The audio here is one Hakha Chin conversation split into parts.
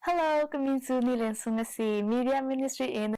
Hello, ka min cu Nilen Sung a si. Media Ministry in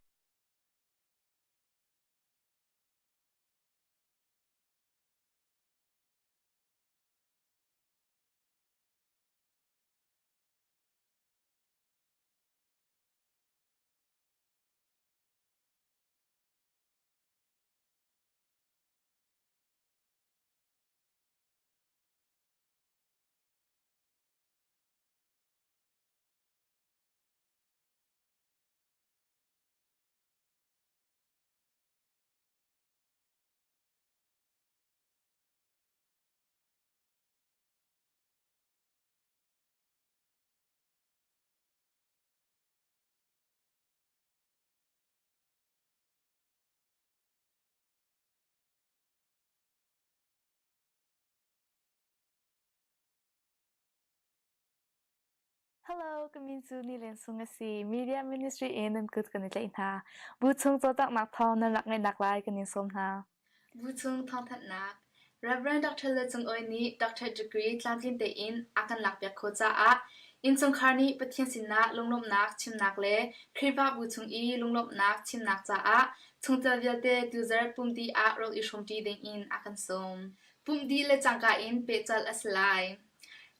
Hello, ka min cu Nilen Sung a si. Media Ministry in nan kut kan i tlaih hna. Bu chung cawlcanghnak thawng nan rak ngaihnak lai kan in sawm hna. Bu chung thawngthanhnak Rev. Dr. Le Cung Awi nih doctorate degree tlamtlin tein a kan lakpiak khawh caah innchungkhar nih Pathian sinah lunglawmhnak chimnak le Khrihfabu chung i lunglawmhnak chimnak caah chungtel vialte tuzarh pumti ah rawl i hrawmṭi dingin a kan sawm. Pumh dih le cangka in pehcolh a si lai.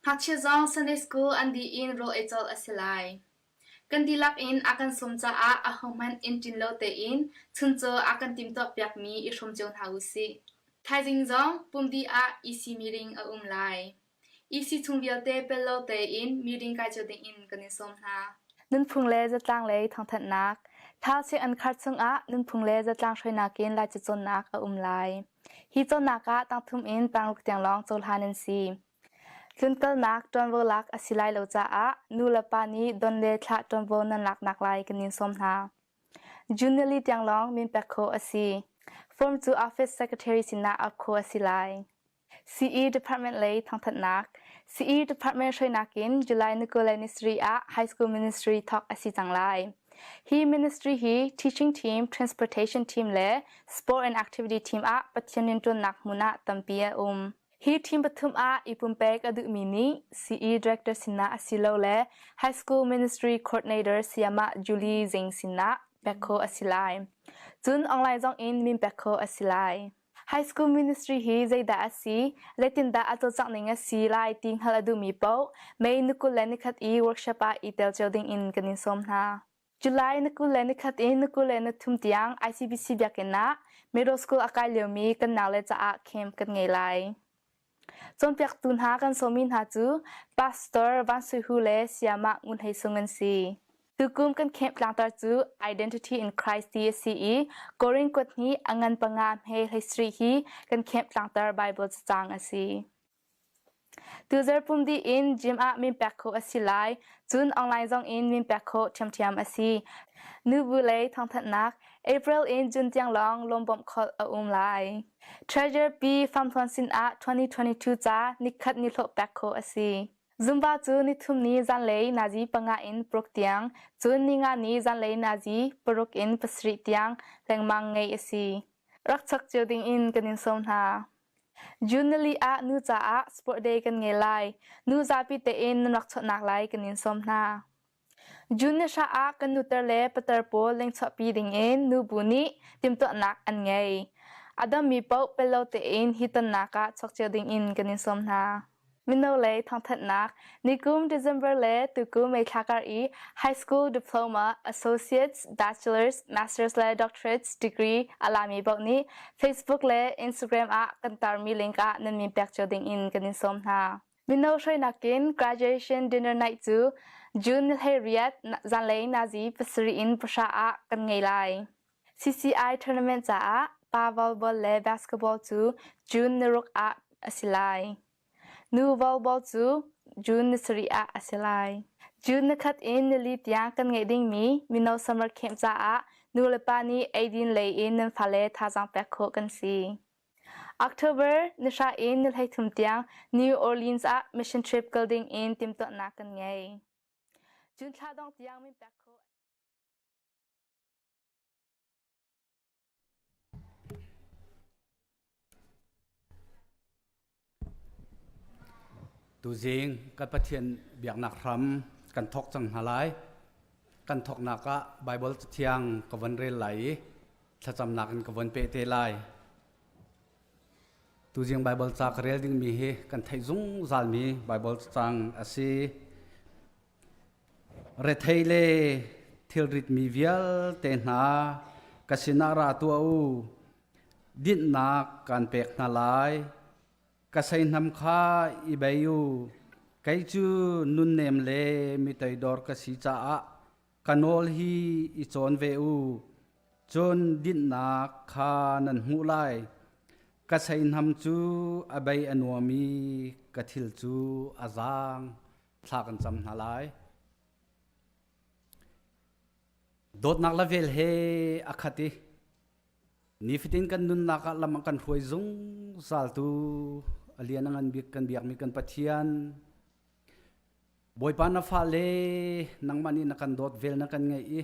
Ngakchia zong Sunday School an dih in rawl ei colh a si lai. Kan dihlak in a kan sawm caah ahohmanh inn ṭin lo tein chuncaw a kan timhtuahpiakmi i hrawm cio hna u sih. Thaizing zong pumdi ah EC meeting a um lai. EC chung vialte pel lo tein meeting kai cio dingin kan in sawm hna. Nunphung le zatlang lei thangthatnak Thau sianginn khar chungah nunphung le zatlang hruainak in Laica cawnnak a um lai. Hi cawnnak ah tangthum in tangruk tiang lawng cohlan an si. Tlunkalnak ṭuanvo lak a si lai lo caah nu le pa nih don le thlah ṭuanvo nan laknak lai kan in sawm hna. June nili tiang lawng min pek khawh a si. Form cu office secretary sinah ap khawh a si lai. CE Department lei thangthatnak CE Department hruainak in July ni 20 le ni sarih ah High School Ministry thawk a si cang lai. Hi ministry hi Teaching Team, Transportation Team le Sport and Activity Team ah Pathian rianṭuannak hmun ah tampi a um. Hi team pathum ah i pumpek a duhmi nih CE Director sinah asilole High School Ministry Coordinator sayamah Julie Zing sinah pek khawh a si lai. Cun online zong in min pek khawh a si lai. High School Ministry hi zeidah a si, zeitindah a cawlcangh ning a si lai ti hngalh a duhmi paoh May ni 21 i workshop ah i tel cio ding in kan in sawm hna. July ni 21 in ni 23 tiang ICBC biakinn ah middle school a kai liomi kan naule caah camp kan ngei lai. Cawnpiaktu hna kan sawmmi hna cu Pastor Van Sui Hu le Sayamah Ngun Hlei Sung an si. Tukum kan camp tlangtar cu Identity in Christ ti a si i Korin kuat hnih a ngan panga hme hlei sarih hi kan camp tlangtar Bible cacang a si. Tuzarh pum dih in gym ah min pek khawh a si lai, cun online zong in min pek khawh ṭhiamṭhiam a si. Nubu lei thawngthanhnak April in June tiang lawng lawmbawmh kholh a um lai. Treasurer Pi Famthuan sinah 2022 ca nikhat nihlawh pek khawh a si. Zumba cu nithum ni zanlei nazi panga in paruk tiang, cun ninga ni zanlei nazi paruk in pasarih tiang lengmang ngeih a si. Rak chak cio ding in kan in sawm hna. June nili ah nu caah sport day kan ngei lai. Nu zapi tein nan rak chawnhnak lai kan in sawm hna. June ni hra ah kan nutar le patar pawl lengchuahpi dingin nubu nih timhtuahnak an ngei. A dammi paoh pel lo tein hi tonnak ah chuak cio dingin kan in sawm hna. Mino lei thawngthanhnak Nikum December le tukum May thla kar i high school diploma, associates, bachelors, masters le doctorates degree a lami paoh nih Facebook le Instagram ah kan tarmi link ah nan min pek cio ding in kan in sawm hna. Mino hruainak in graduation dinner night cu June ni 18 zanlei nazi pasarih in pahra ah kan ngei lai. CCI tournament caah pa volleyball le basketball cu June ni ruk ah a si lai. Nu volleyball cu June ni sarih ah a si lai. June ni khat in nili tiang kan ngeih dingmi mino summer camp caah nu le pa nih eidin lei in nan fale thazaang pek khawh kan si. October ni hra in ni 13 tiang New Orleans ah mission trip kal ding in timhtuahnak kan ngei. June thla dongh tiang min pek khawh. Tuzing kan Pathian biaknak hram. kan thawk cang hna lai. Kan thawknak ah Baibal Cathiang ka von rel lai i thlacamnak in ka von peh te lai. Tuzing Baibal ca ka rel dingmi hi kan theih zungzalmi Baibal cang a si. Rethei le thilritmi vialte hna ka sinah ra tuah u. Dinhnak kaan pek hna lai. Ka seihnam kha i bei u. Kei cu nunnem le mi toidor ka si caah ka nawl hi i cawn ve u. Cun dinhnak kha nan hmuh lai. Ka seihnam cu a bei a nuam i ka thil cu a zaang. Thla kan cam hna lai. Dawtnak le vel he a khat i nifatin kan nunnak ah lam a kan hruai zungzaltu a lian a ngan bik kan biakmi kan Pathian Bawipa na fale nangmah nih na kan dawt vel na kan ngeih i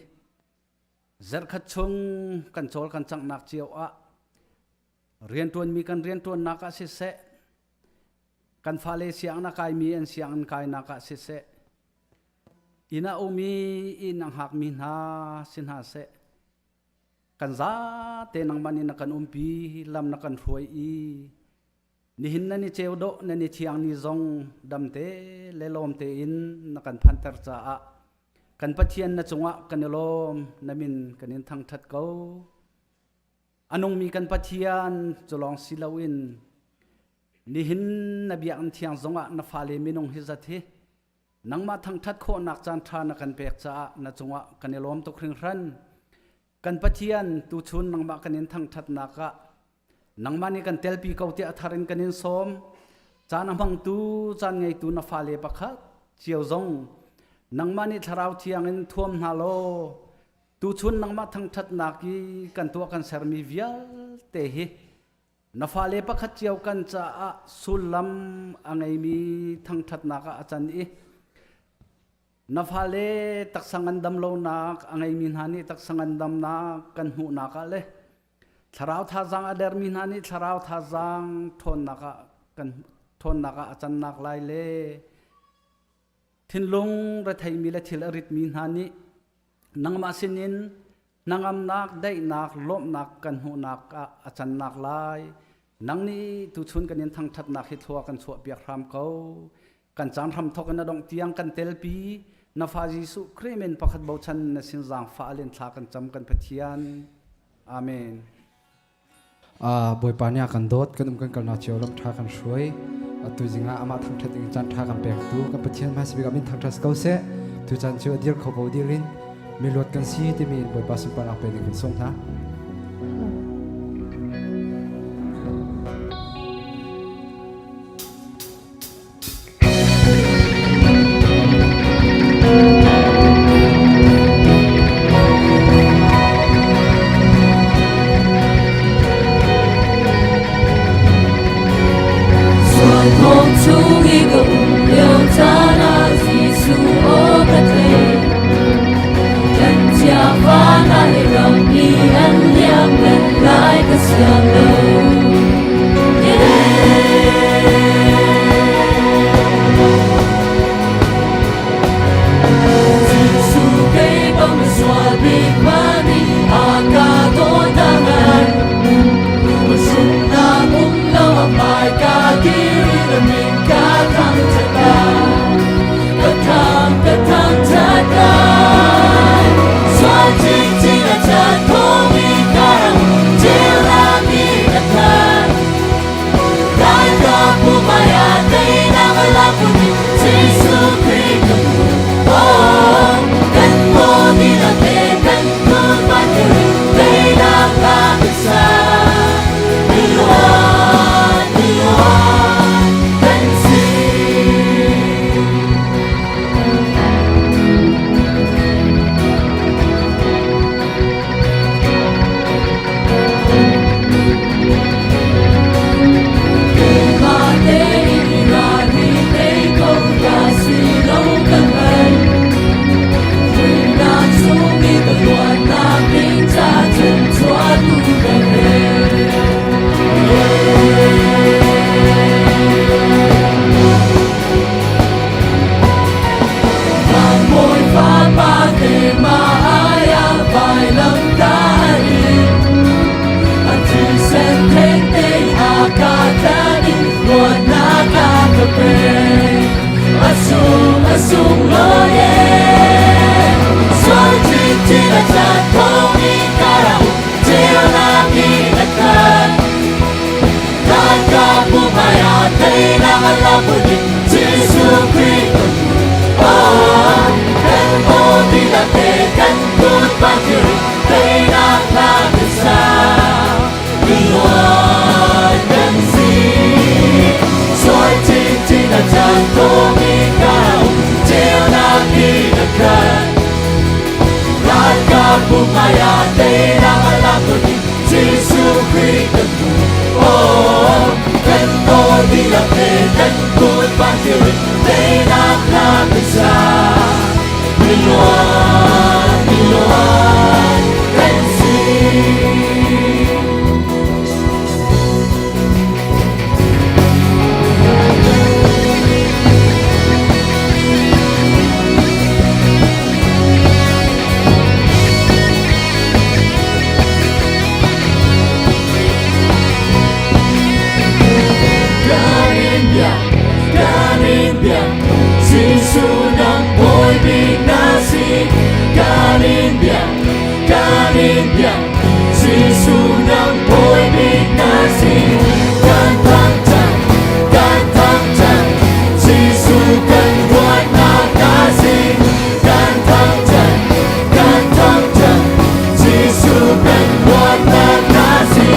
zarhkhat chung kan cawl kan canghnak cio ah rianṭuanmi kan rianṭuannak ah siseh kan fale sianginn a kaimi an sianginn kainak ah siseh inn a um i inn a hngakmi hna si hna seh kan zate nangmah nih na kan umpi lam na kan hruai i nihin nan i ceu dawh nan i thiang ni zong damte le lawm tein na kan phanter caah kan Pathian na cungah kan i lawm na min kan in thangṭhat ko. A nungmi kan Pathian cu lawng si loin nihin na biakinn thiang zongah na fale minung hi zat hi nangmah thangṭhat khawhnak caan ṭha na kan pek caah na cungah kan i lawm tuk hringhran. Kan Pathian tuchun nangmah kan in thangṭhatnak ah nangmah nih kan telpi ko tiah a thar in kan in sawm. Caan a hmangtu, caan ngeitu na fale pakhat cio zong nangmah nih Thlarau Thiang in thuam hna law Tuchun nangmah thangṭhatnak i kan tuah kan sermi vialte hi na fale pakhat cio kan caah sullam a ngeimi thangṭhatnak ah a can i na fale taksa ngandam lonak a ngeimi hna nih taksa ngandamnak kan hmuhnak ah le thlarau thazaang a dermi hna nih thlarau thazaang ṭhawnnak ah kan ṭhawnnak ah a cannak lai le Thinlung retheimi le thil a ritmi hna nih nangmah sinin hnangamnak, daihnak, lawmhnak kan hmuhnak ah a cannak lai. Nang nih tuchun kan in thangṭhatnak hi thlua kan chuahpiak hram ko. Kan caan hramthawk in a dongh tiang kan telpi. Na fa Jesuh Khrih min pakhat bochan na sin zaangfah alin thla kan cam kan Pathian. Amen. Bawipa nih a kan dawt, kan um kan kalnak cio lam ṭha kan hruai. Atu zingah amah thangṭhat ding caan ṭha kan pektu kan Pathian hmaisa bik ah min thangṭhat ko seh. Tu caan cu a dir kho ko dir in miluat kan si timi in Bawipa sunparnak pe ding kan sawm hna. Sualthawng chung i ka um lio caan ah Jesuh aw ka thei. Kan chia fa hna he ram i an liam kan lai ka siang lo. Ai ah teinak a lak ko ding Jesuh Khrih kan hmu. Oh, kan aw dihlak he kan kut van thlir in teinak hla kan sa. Miluan, miluan kan si. Kan in biak, kan in biak, Jesuh nang bawi bik na si. Kan in biak, kan in biak, Jesuh nang bawi bik na si. Kan thangṭhat, kan thangṭhat, Jesuh kan luatnak na si. Kan thangṭhat, kan thangṭhat, Jesuh kan luatnak na si.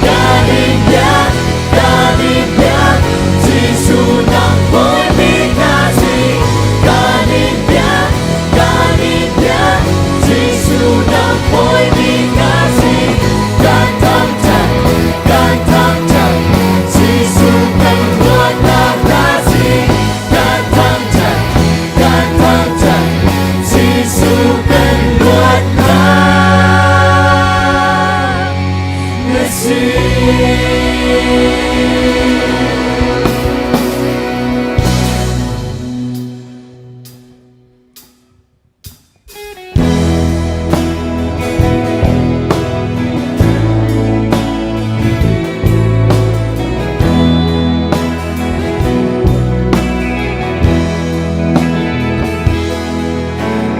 Kan in biak, kan in biak, Jesuh nang bawi bik na si. Kan in biak, kan in biak, Jesuh nang bawi bik na si. Kan thangṭhat, kan thangṭhat, Jesuh kan luatnak na si. Kan thangṭhat, kan thangṭhat, Jesuh kan luatnak na si.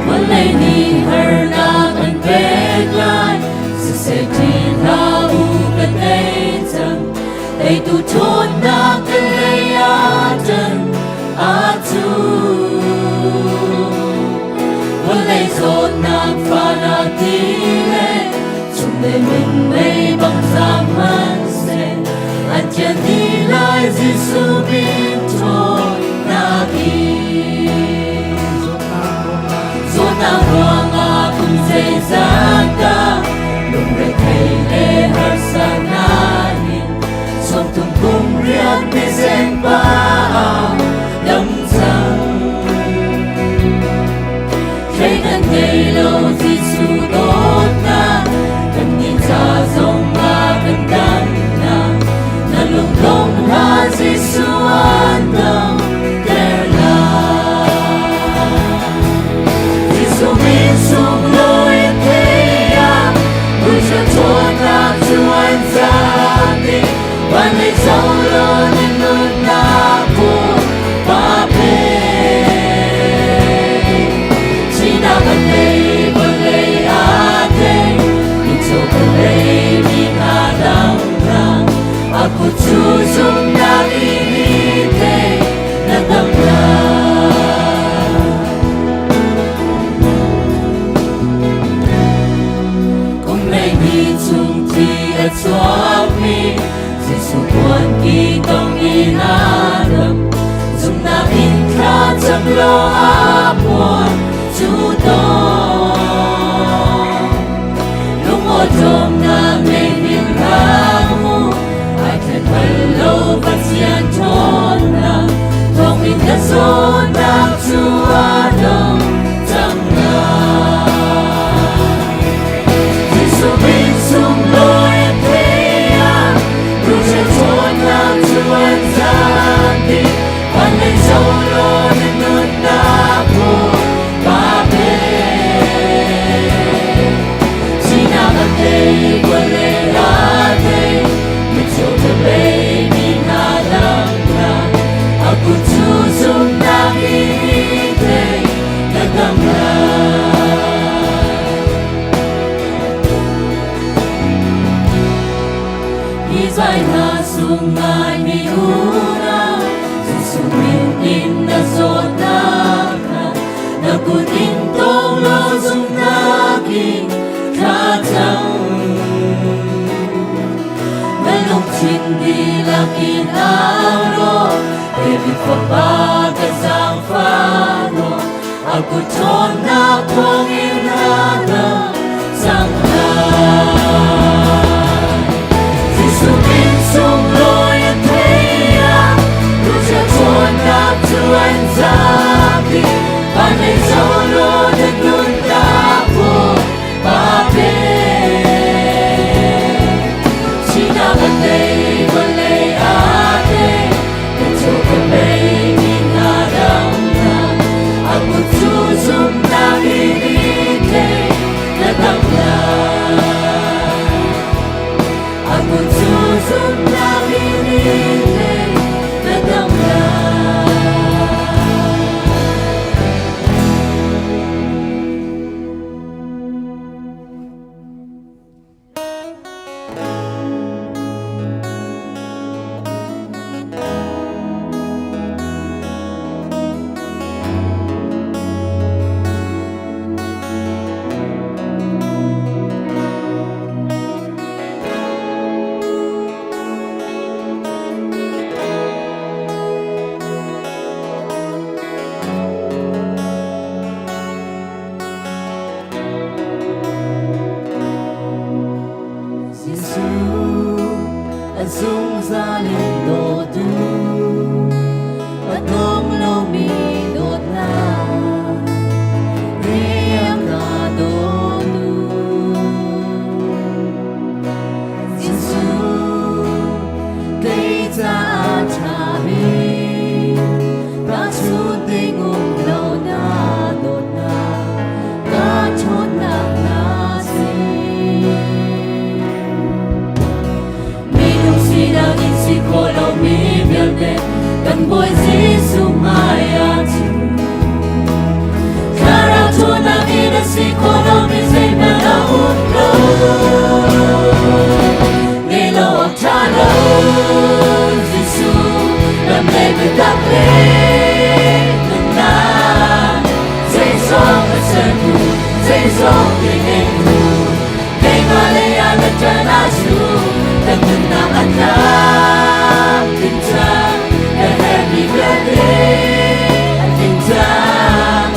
Vawlei nih harnak an pek lai, siseh ṭih hlah u ka tei cang. Teitu ṭhawnnak kan lei ah ṭan aa cu. Vawlei zawtnak fahnak ti le chunglei minmei bang zaam hmanhseh, an thian dih lai Jesuh min ṭhawnnak in. Zawtnak ruangah kum zeizat dah lungrethei le harsatnak in sawmthum kum riat mizeng pa ah dam cang. Thleidan ngei lo Jesuh dawtnak kannih ca zong ah kan damnak. Na lungdong hlah Jesuh an dam ter lai. Jesuh min sunglawi thei ah Puja ṭhawnnak cu an zat i van lei zoh law na nunnak pa pe. Thihnak a tei, vawlei a tei, mitcaw ka lei mi hna damnak. A kut cu zumhnak in i thei, na dam lai. Kum hleihnih chung thi a chuakmi Jesuh puanki tong in a dam. Zumhnak in thla cam law a puan cu tong. Lungawṭawmnak ngei hin hlah mu, ai thlen bal lo Pathian ṭhawnnak. Thawngin na zawtnak cu a dong cang lai. Jesuh min sunglawi a thei ah, Ruhseh ṭhawnnak cu an zat dih. Van lei zoh law na nunnak pa pe. Thihnak a tei, vawlei a tei, mitcaw ṭhalei mi hna damnak. A kut cu zumhnak in i thei, na dam lai. Hi zai hna sung ngai mi unau, Jesuh min in na zawtnak kha, na kut in tawng law zumhnak in thla cam. Na lungthin dihlak in au law, David fapa ka zaangfah law, a kut ṭhawnnak thawngin na dam cang. Zungzal in dawtu a dong lomi dawtnak he a ka dawtu. Jesuh, kei caah ṭha bik, tahchunh ding um lo na dawtnak, ka ṭhawnnak na si. Minung sinak in si khawh lomi vialte kan Bawi Jesuh hmaiah chim. Thlarau ṭhawnnak in a si khawh lomi zeihmanh a um lo. Ngei lo awk ṭha lo Jesuh lam le biatak le nunnak zeizong a sertu zeizong te ngeitu Keimah lei ah na ṭan ahcun kan nunnak a tlak ding cang. Ka herhmi vialte a tling cang.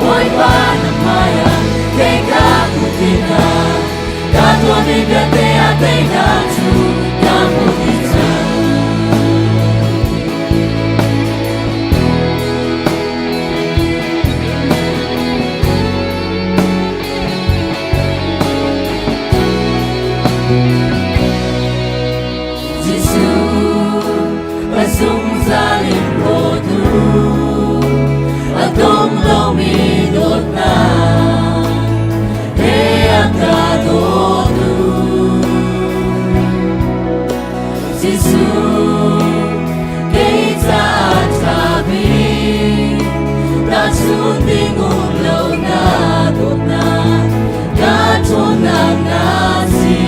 Bawipa na hmaiah kei ka hmu tikah ka tuahmi vialte ah teinak cu ka hmu dih cang. Jesuh, ka zungzal in dawtu, a dong lomi dawtnak he a ka dawtu. Jesuh, kei caah ṭha bik, tahchunh ding um lo na dawtnak, ka ṭhawnnak na si.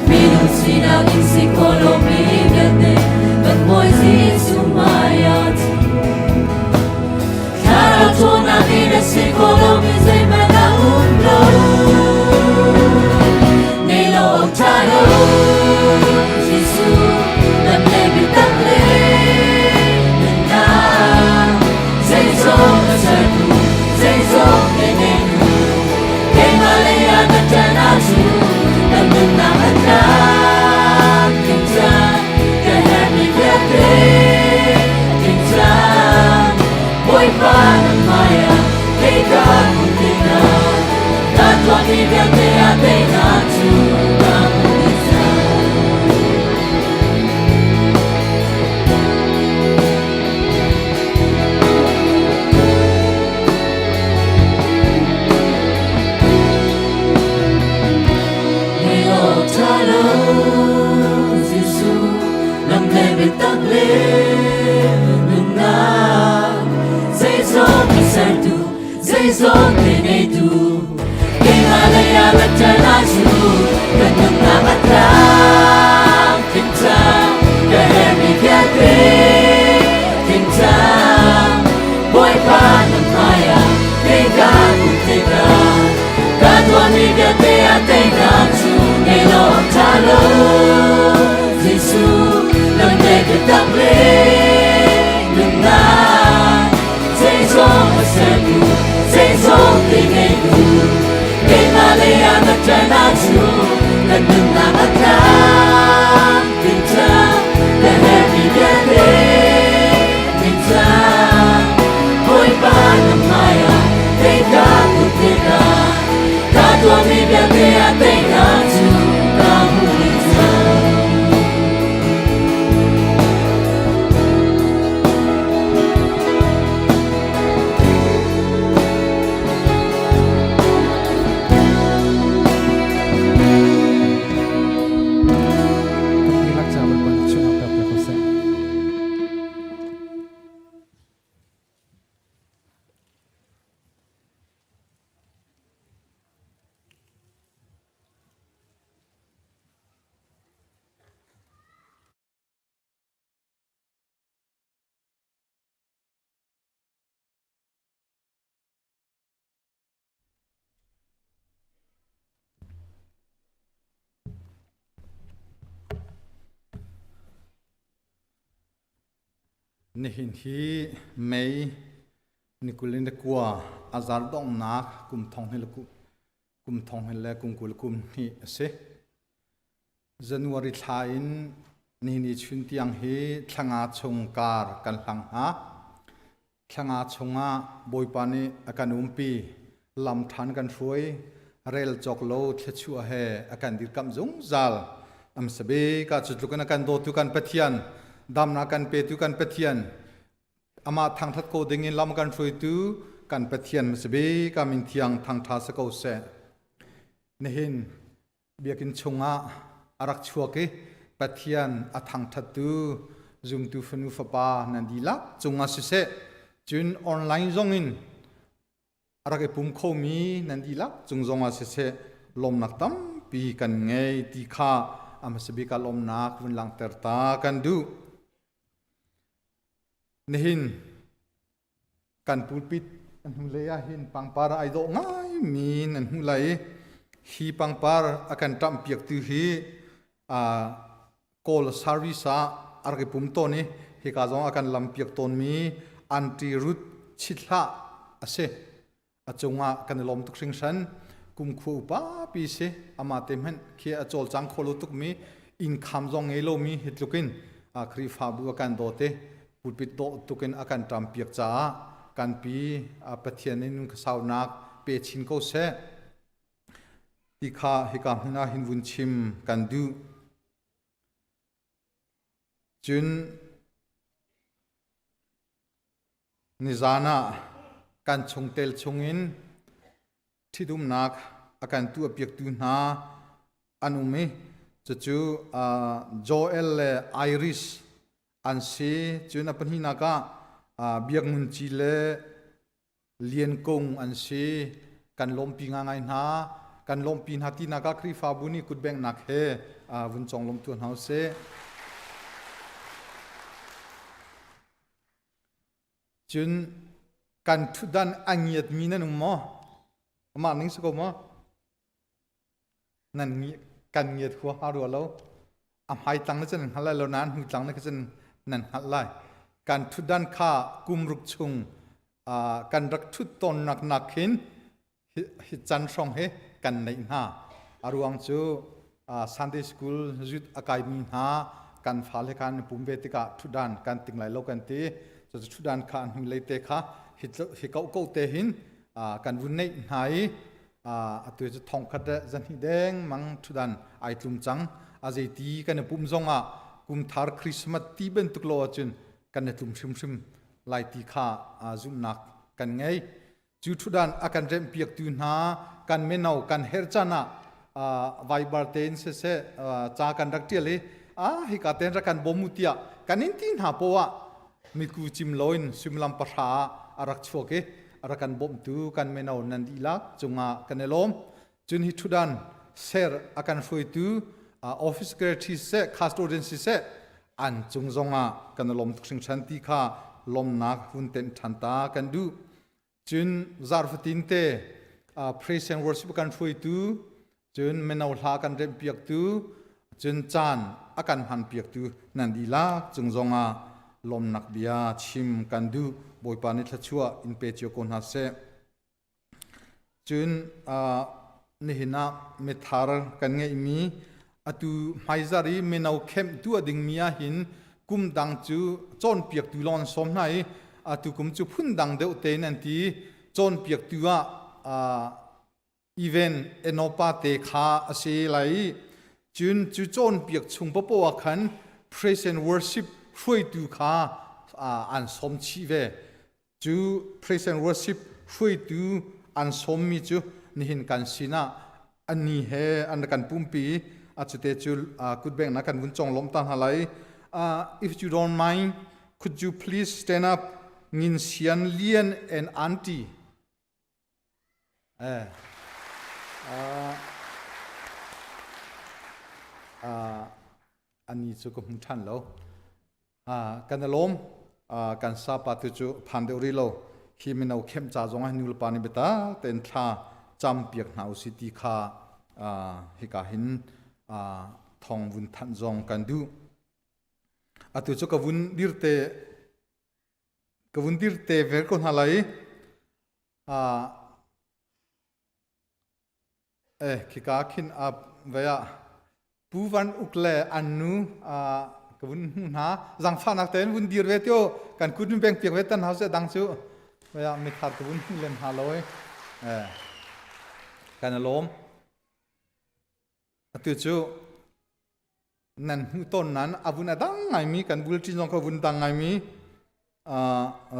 Minung sinak in si khawh lomi vialte, kan Bawi Jesuh hmaiah chim. Thlarau ṭhawnnak in a si khawh lomi zeihmanh a um lo. Ngei lo awk ṭha lo, Jesuh, lam le biatak le nunnak. Zeizong a sertu, zeizong te ngeitu, keimah lei ah na ṭan ahcun kan nunnak a tlak ding cang. Ka herhmi vialte a tling cang. Bawipa na hmaiah kei ka hmuh tikah ka tuahmi vialte ah teinak cu ka hmuh dih cang. Ngei ṭha lo Jesuh lam le biatak le nunnak zeizong a sertu zeizong te ngeitu keimah lei ah na ṭan ahcun ka nunnak a tlam tling cang ka herhmi vialte tling cang Bawipa na hmaiah kei ka um tikah ka tuahmi vialte ah teinak cu ngei lo awk ṭha lo. Jesuh, nang le biatak le nunnak zeizong a sertu, zeizong te ngeitu, keimah lei ah na ṭan ahcun kan nunnak a tlam ding cang, ka herhmi vialte tling cang. Bawipa na hmaiah kei ka hmuh tikah ka tuahmi vialte ah teinak cu ka hmuh dih cang. Kan dihlak ca Bawipa nih chungah pek piak ko seh. Nihin hi May ni 29 a zar donghnak kum thong hi le kum thong hi le kum 22 a si. January thla in nini chun tiang hi thlanga chung kar kan hlang hna. Thlanga chungah Bawipa nih a kan umpi, lam ṭhan kan hruai, rel cawk lo thluachuah he a kan dirkamh zungzal. Amsabe ka cu tluk in a kan dawtu kan Pathian, damnak kan petu kan Pathian, amah thangṭhat ko ding in lam kan hruaitu kan Pathian hmasabe ka min thiang thangṭha si ko seh. Nihin biakinn chungah a rak chuak i Pathian a thangṭhattu zumtu fanu fapa nan dihlak cungah siseh, cun online zongin a rak i pum khomi nan dihlak cung zongah siseh lawmnak tampi kan ngei ti kha a hmasa bik ah lawmnak vun langhter ta kan duh. Nihin kan pulpit a hnulei ah hin pangpar ai dawh ngaimi nan hmuh lai i hi pangpar a kan ṭamh piaktu hi Kawl service ah a rak i pum tawn i hika zong a kan lam piak tawnmi Aunty Ruth Chithlah a si. A cungah kan i lawm tuk hringhran. Kumkhua upa pi si amah te hmanh khi a cawlcang kho lo tukmi innkham zong ngei lomi hi tluk in Khrihfabu a kan dawt i pulpit dawh tuk in a kan ṭam piak caah kan pi Pathian in saunak pe chin ko seh ti kha hika hmun ah hin vun chim kan duh. Cun Nizan ah kan chungtel chungin ṭhitumnak a kan tuahpiaktu hna an um i cucu Joel le Iris an si. Cun a pahnihnak ah Biak Ngun Ci le Lian Kung an si. Kan lawmpi ngaingai hna. Kan lawmpi hna tinak ah Khrihfabu nih kutbenghnak he vun conglawmh tuah hna usih. Cun kan ṭhutdan a ngiatmi nan um maw? Amah ning si ko maw? Nan kan ngiat huaha rua lo. A hmai tlang na cun nan hngal lai lo nain hnu tlang na cun nan hngalh lai. Kan ṭhutdan kha kum ruk chung kan rak ṭhut tawnnak nak khin hi can hrawng hi kan neih hna. A ruang cu Sunday school youth a kaimi hna kan fale kha an pum ve tikah ṭhutdan kan ting lai lo kan ti. Cucu ṭhutdan kha an hnulei te kha hi ko ko te hin kan vun neih hna i atu cu thongkhat le zahnih deng mang ṭhutdan ai tlum cang. A zeiti kan i pum zongah kumthar Christmas ti bantuk lo ahcun kan i tlum hrimhrim lai ti kha zumhnak kan ngei. Cu ṭhutdan a kan remhpiaktu hna kan mino kan herh caan ah Viber tein siseh ca kan rak ṭial i a hika tein rak kan bawm u tiah kan in ti hna poah miku cim loin suimilam pahra ah a rak chuak i a rak kan bawmhtu kan mino nan dihlak cungah kan i lawm. Cun hi ṭhutdan ser a kan hruaitu office secretary siseh custodian siseh an cung zongah kan i lawm tuk hringhran ti kha lawmnak hun tenh ṭhan ta kan duh. Cun zarhfatin te praise and worship kan hruaitu, cun mino hla kan remhpiaktu, cun caan a kan hmanpiaktu nan dihlak cung zongah lawmnak bia chim kan duh. Bawipa nih thluachuah in pe cio ko hna seh. Cun nihin ah mithar kan ngeihmi atu hmaizarh i mino kemh tuah dingmi ahhin kum dang cu cawnpiaktu lawng an sawm hna i atu kum cu phundang deuh tein an ti cawnpiaktu ah event enopa te kha a si lai i cun cu cawnpiak chung paohpaoh ah khan praise and worship hruaitu kha an sawm chih ve. Cu praise and worship hruaitu an sawmmi cu nihin kan sinah anni he an kan pumpi a cute cu kutbengnak kan vun conglawmh ta hna lai. If you don't mind, could you please stand up Ngin Sian Lian and Auntie? Eh. Uh, uh, ani cu ka hmu ṭhan lo. Kan i lawm. Kan sapa tu cu phan deuh rih lo. Hi mino khem ca zong ah nulepa nih biatak tein thla cam piak hna usih ti kha hika hin thawng vun thanh zong kan duh. Atu cu ka vun dir te ka vun dir te ver ko hna lai. Eh khika khin up ve ah. Pu Van Uk le an nu ka vun hmu hna. Zangfahnak tein vun dir ve tio kan kut in beng piak ve tan hau se dang cu ya mithar ka vun hmu lem hna lo eh kan alawm. Atu cu nan hmuh tawn nan a vun a dang ngaimi kan bulṭin zong kha vun dang ngaimi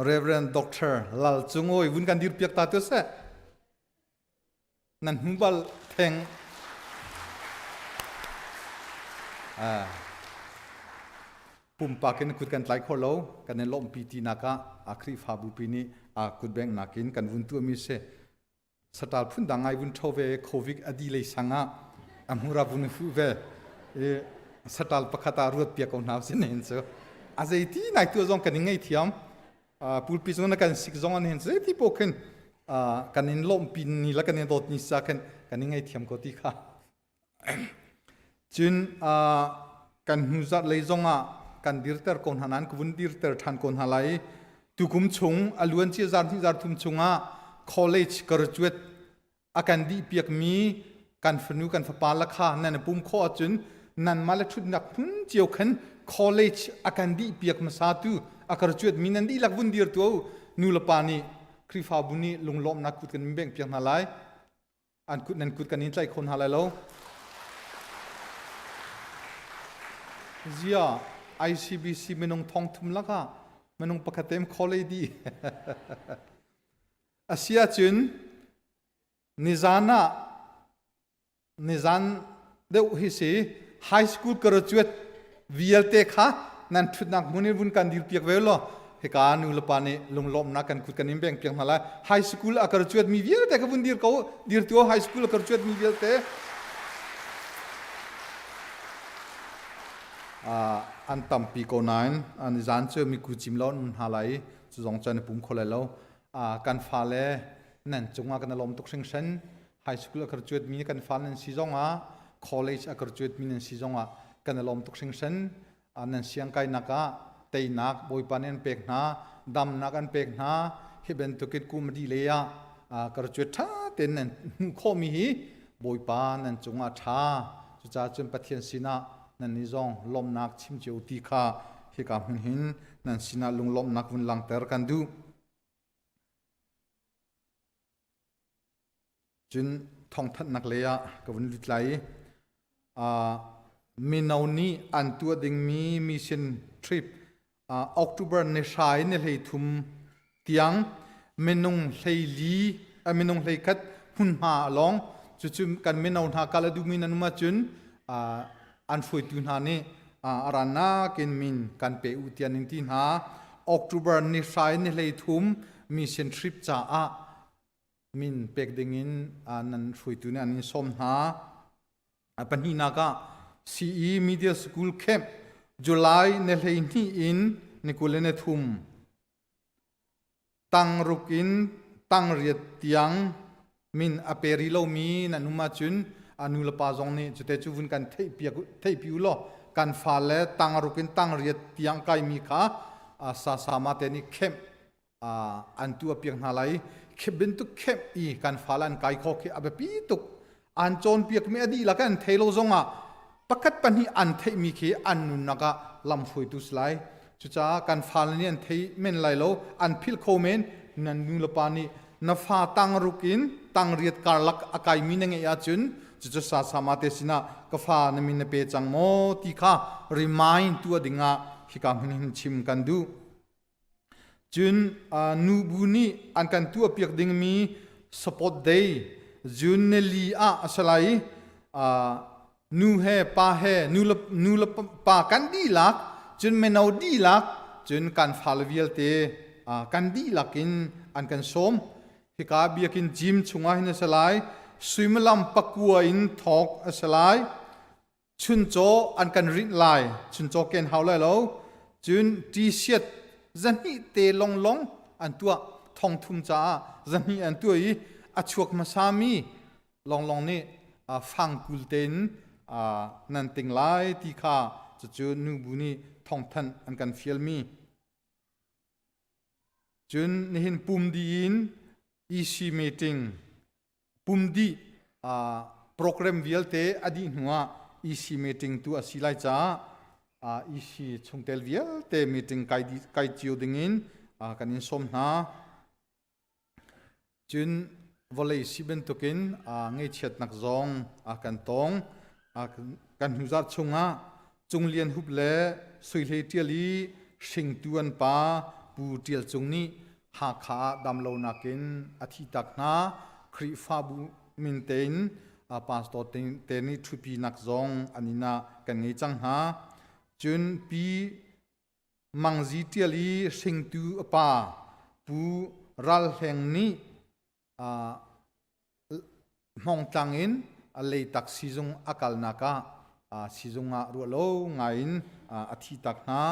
Reverend Dr. Lal Cung Awi vun kan dir piak ta tu seh. Nan hmu bal theng. Pumpak in kut kan tlai kho lo kan in lawmhpi ti nak ah a Khrihfabu pi nih a kut bengh nakin kan vun tuahmi si. Saṭal phundang ngai vun ṭho ve Covid a di lei sang ah a hmur ah vun fuh ve i saṭal pakhat ah ruat piak ko hna usih nihin cu a zeiti nai tuah zong kan in ngei thiam pulpi zong na kan sik zong an hin zeiti paoh khin kan in lawmhpi ni le kan in dawt ni sa khin kan in ngei thiam ko ti kha Cun kan hnu zarh lei zongah kan dirter ko hna nain ka vun dirter ṭhan ko hna lai. Tukum chung a luancia zar hnih zar thum chungah college graduate a kan dih piakmi kan fanu kan fapa la kha nan i pum khawh ahcun nanmah le ṭhutnak hmun cio khan college a kan dih piak hmasa tu a graduate mi nan dihlak vun dir tuah u nu le pa nih Khrihfabu nih lunglawmhnak kut kan bengh piak hna lai. An kut nan kut kan in tlaih kho hna lai lo. Zia ICBC minung thong thum lakah minung pakhat tem kholei di. Asia cun nizan ah nizan deuh hi si high school graduate vialte kha nan ṭhutnak hmun in vun kan dir piak ve law hika nu le pa nih lunglawmhnak kan kut kan in beng piak hna lai high school a graduate mi vialte ka vun dir ko dir tu high school a graduate mi vialte an tampi ko nain nizan cu miku cim lo an hna lai cu zong cu an pum kho lai lo kan fale nan cungah kan lawm tuk hringhran high school a graduate mi kan fa nan si zongah college a graduate mi nan si zongah kan i lawm tuk hringhran nan siang kainak ah teinak bawipa nih an pek hna damnak an pek hna hi bantukin kum di le ah graduate ṭha tein nan hmuh khawhmi hi bawipa nan cungah ṭha cucaah cun Pathian sinah nan nih zong lawmhnak chim cio ti kha hika hmun hin nan sinah lunglawmhnak vun langter kan duh Cun thawngthanhnak lei ah ka vun lut lai i mino nih an tuah dingmi mission trip October ni hra in ni 13 tiang minung 14 minung 11 hmunhma a lawng. Cucu kan mino hna kal a duhmi nan um ahcun an hruaitu hna nih a rannak in min kan pe u tiah an in ti hna. October ni hra in ni 13 mission trip caah min pek dingin nan hruaitu nih an in sawm hna. A pahnihnak ah CE Media School Camp July ni 12 in ni 23 tangruk in tangriat tiang min a pe rih lomi nan um ahcun a nu le pa zong nih cute cu vun kan theihpi u law kan fale tangruk in tangriat tiang kaimi kha sasama te nih camp an tuah piak hna lai i bantuk khemh i kan fale an kai kho khi a biapi tuk an cawnpiakmi a dihlak an thei lo zongah pakhat pahnih an theihmi khi an nunnak ah lamhruaitu si lai cucaah kan fale nih an thei men lai lo an philh kho men nan nu le pa nih na fa tangruk in tangriat karlak a kaimi na ngeih ahcun cucu sa sama te sinah ka fa na min na pe cang maw ti kha remind tuah dingah hika hmun hin chim kan duh Cun nubu nih an kan tuahpiak dingmi support day June nili ah a si lai i nu he pa he nu le pa kan dihlak cun mino dihlak cun kan fale vialte kan dihlak in an kan sawm. Hika biakinn gym chungah hin a si lai. Suimilam pakua in thawk a si lai. Chuncaw an kan rinh lai. Chuncaw ken hau lai lo. Cun t-shirt zahnih te longlong an tuah. Thongthum caah zahnih an tuah i a chuak hmasami longlong nih fangkul tein nan ting lai ti kha cucu nubu nih thawngthanh an kan fialmi. Cun nihin pum dih in EC meeting pum dih program vialte a dih hnuah EC meeting tu a si lai caah EC chungtel vialte meeting kai kai cio dingin kan in sawm hna. Cun vawlei si bantukin ngaihchiatnak zong a kan tong. Kan hnuzarh chungah Cunglian Hup le Suihlei Ṭial i hringtu an pa Pu Ṭial Cung nih Hakha ah damlonak in a thihtak hna. Khrihfabu min tein pastor te nih ṭhupinak zong an inn ah kan ngei cang hna. Cun Pi Mangzi Ṭial i hringtu a pa Pu Ral Hleng nih Hmawngtlang in a leitak siizung a kalnak ah siizung ah ruahlo ngai in a thi tak hna.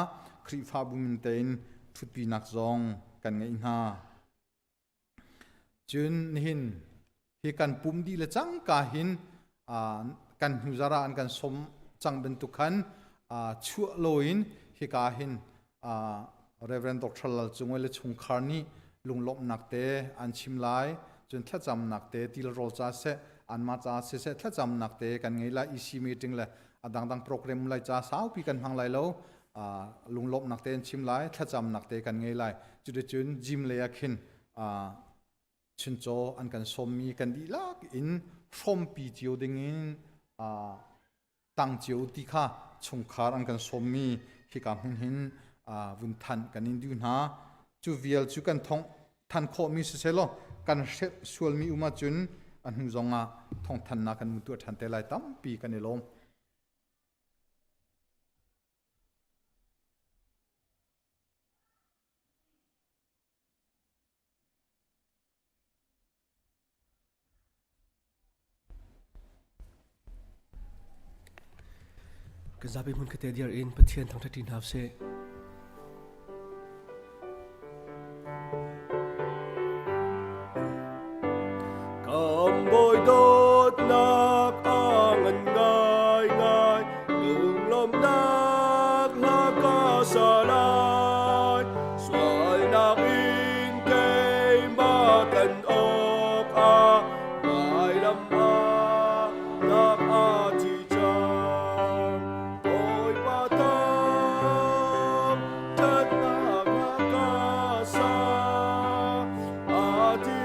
Khrihfabu min tein ṭhutpinak zong kan ngeih hna. Cun nihin hi kan pum dih le cangka hin kan hnuzar ah an kan sawm cang bantuk khan chuah loin hika hin Reverend Dr. Lal Cung le chungkhar nih lunglawmhnak te an chim lai cun thlacamnak te tilrawl ca seh anmah ca siseh thlacamnak te kan ngei lai EC meeting le a dangdang program lai ca saupi kan hmang lai lo lunglawmhnak te an chim lai thlacamnak te kan ngei lai cuticun gym lei ah khin chuncaw an kan sawmmi kan dihlak in hrawmpi cio dingin tang cio ti kha chungkhar an kan sawmmi hika hmun hin vun thanh kan in duh hna. Cu vial cu kan thong than khawhmi siselaw kan hrelh sualmi um ahcun a hnu zongah thawngthannak kan vun tuah ṭhan te lai tampi kan i lawm. Kan zapi hmun kate diar in Pathian thangṭhat ṭi hna usih. Kan bawi dawtnak a ngan ngaingai, lunglawmhnak hla ka sa lai. Sualnak in keimah kan awk ah vailam ah nak a thi cang. Bawipa thang ṭhatnak a ka sa a thi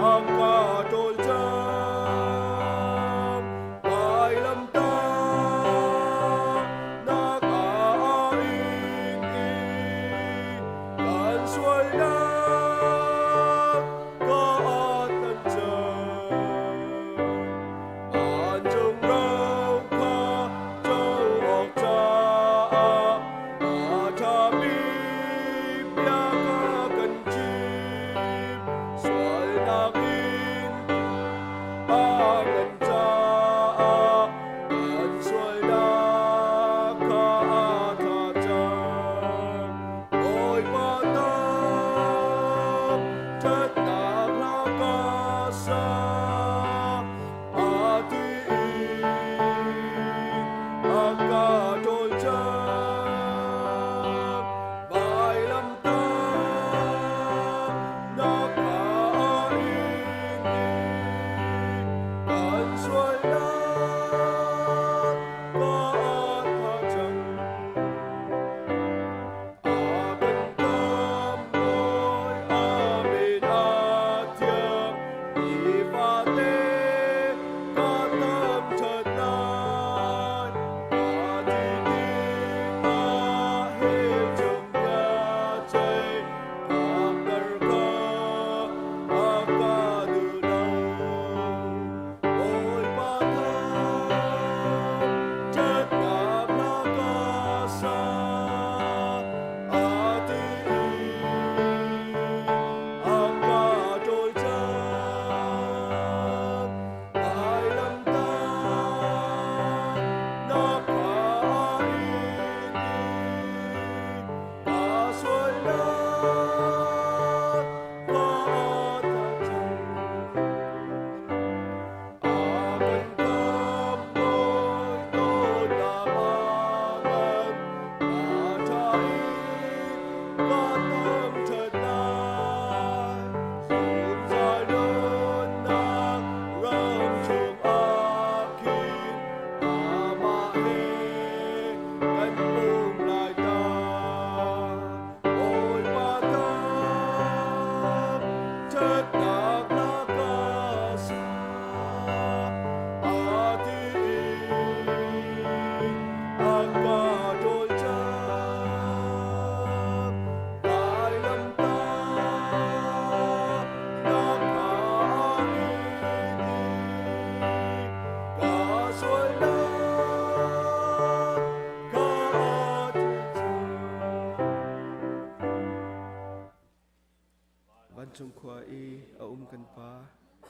a ka ṭawl cang. Vailamtah nak ah in i kan sualnak ka atan cang.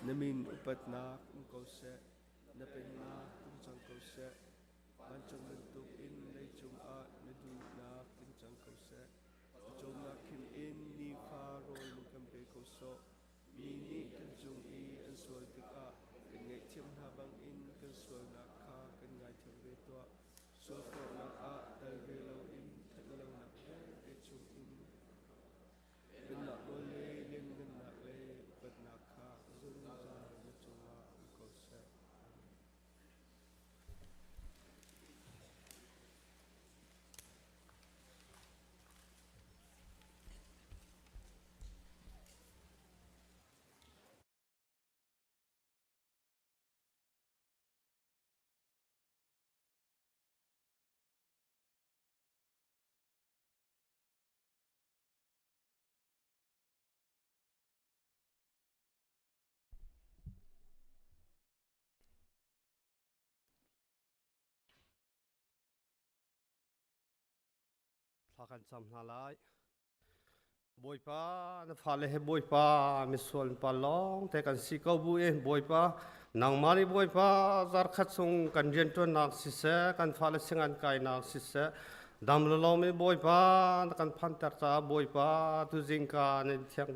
Na min upatnak um ko seh, na pennak tlung cang ko seh. Vancung bantuk in leicung ah na duhnak tling cang ko seh. Pawcawmnak khim in nifa rawl na kan pe ko sawh. Mi nih kan cung i an sual tikah kan ngaihthiam hna bangin kan sualnak kha kan ngaithiam ve tuah. Sualforhnak ah tel ve loin ṭhatlonak vialte chungin Pennak nawl le lianngannak le upatnak kha zungzal na cungah um ko seh. Amen. Thla kan cam hna lai. Bawipa, na fale he Bawipa, misual pa lawng te kan si ko bu in Bawipa, nangmah nih Bawipa zarkhat chung kan rianṭuannak siseh, kan fale singan kainak siseh, dam le lawm in Bawipa na kan phanter caah Bawipa tuzingka na thiang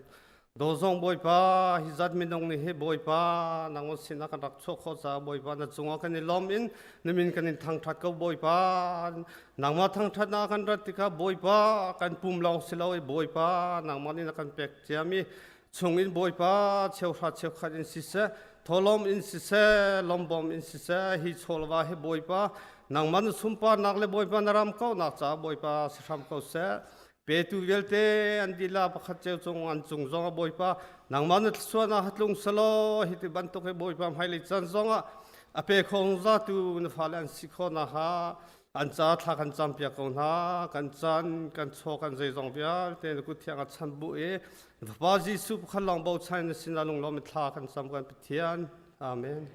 Do zong Bawipa, hi zat minung nih hi Bawipa, nangmah sinah kan rak chuah khawh caah Bawipa na cungah kan i lawm in na min kan in thangṭhat ko Bawipa. Nangmah thangṭhatnak kan rat tikah Bawipa kan pum lawng si lo i Bawipa nangmah nih na kan pek ciami chungin Bawipa cheuhra cheukhat in siseh, tholawm in siseh, lawmbawm in siseh, hi chawlva hi Bawipa nangmah na sunparnak le Bawipa na ram kauhnak caah Bawipa si hram ko seh. Petu vialte an dila pakhat cio cung an cung zong ah Bawipa nangmah na thluachuahnak ha tlung selaw hi ti bantuk hi Bawipa hmailei caan zong ah a pe kho zatu na fale an si khawh nakhnga an ca thla kan campiak ko hna kan caan kan chaw kan zeizong vialte na kut thiang ah chan bu i Fapa Jesuh pakhat lawng bochan na sinah lunglawm in thla kan cam kan Pathian Amen.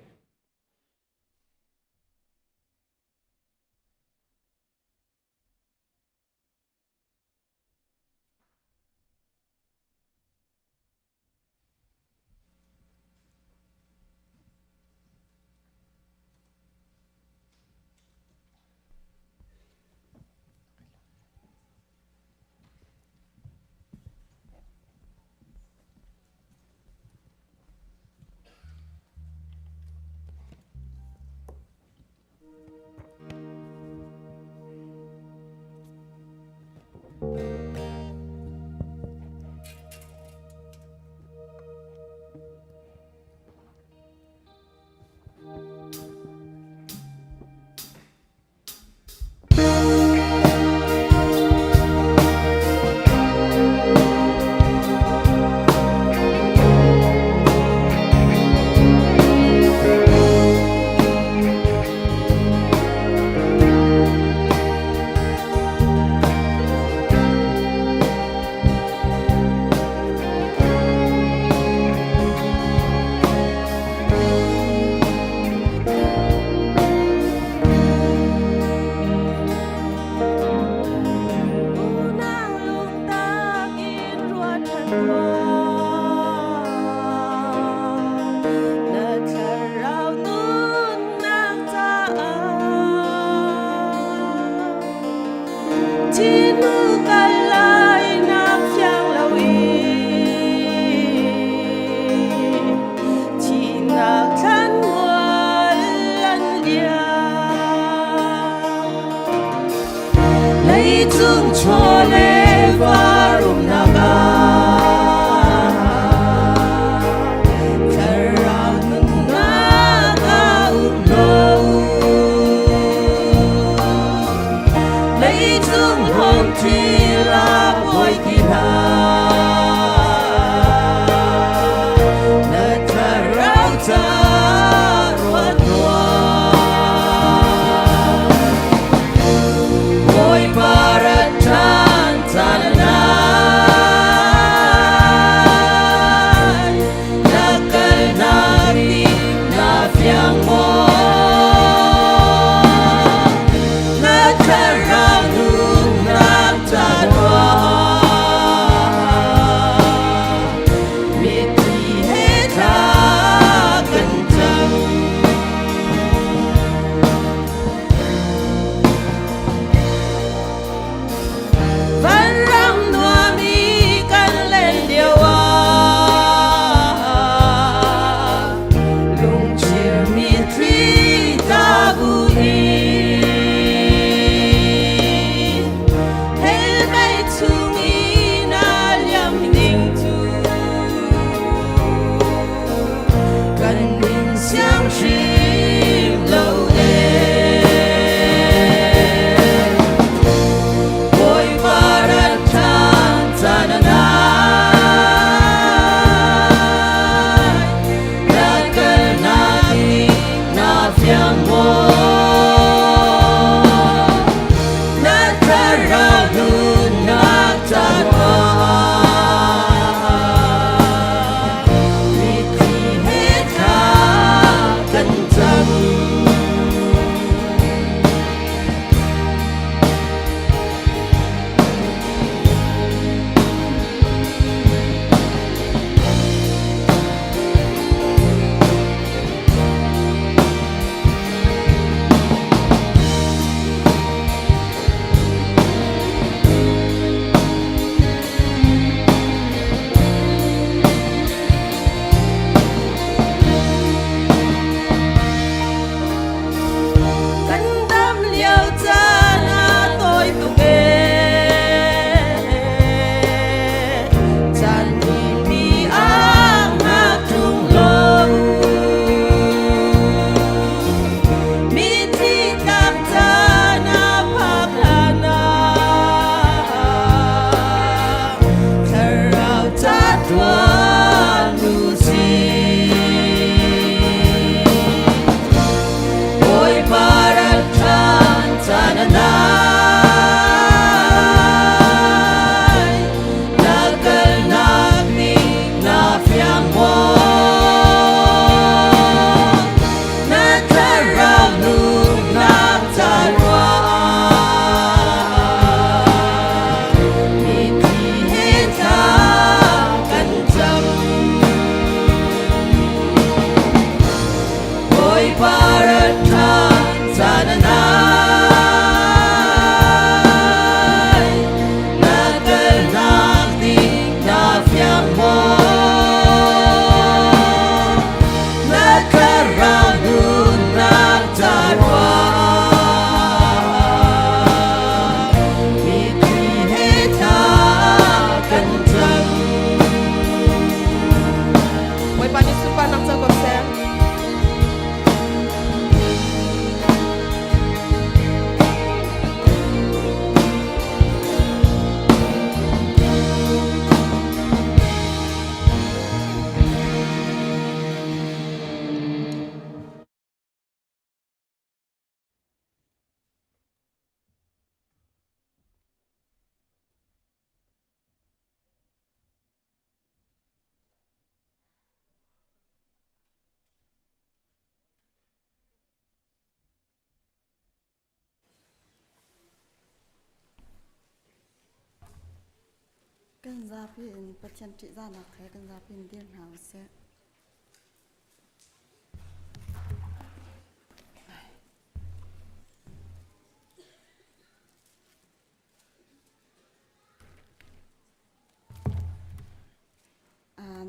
Kan zapi in Pathian ṭihzahnak he kan zapi in dir hna usih.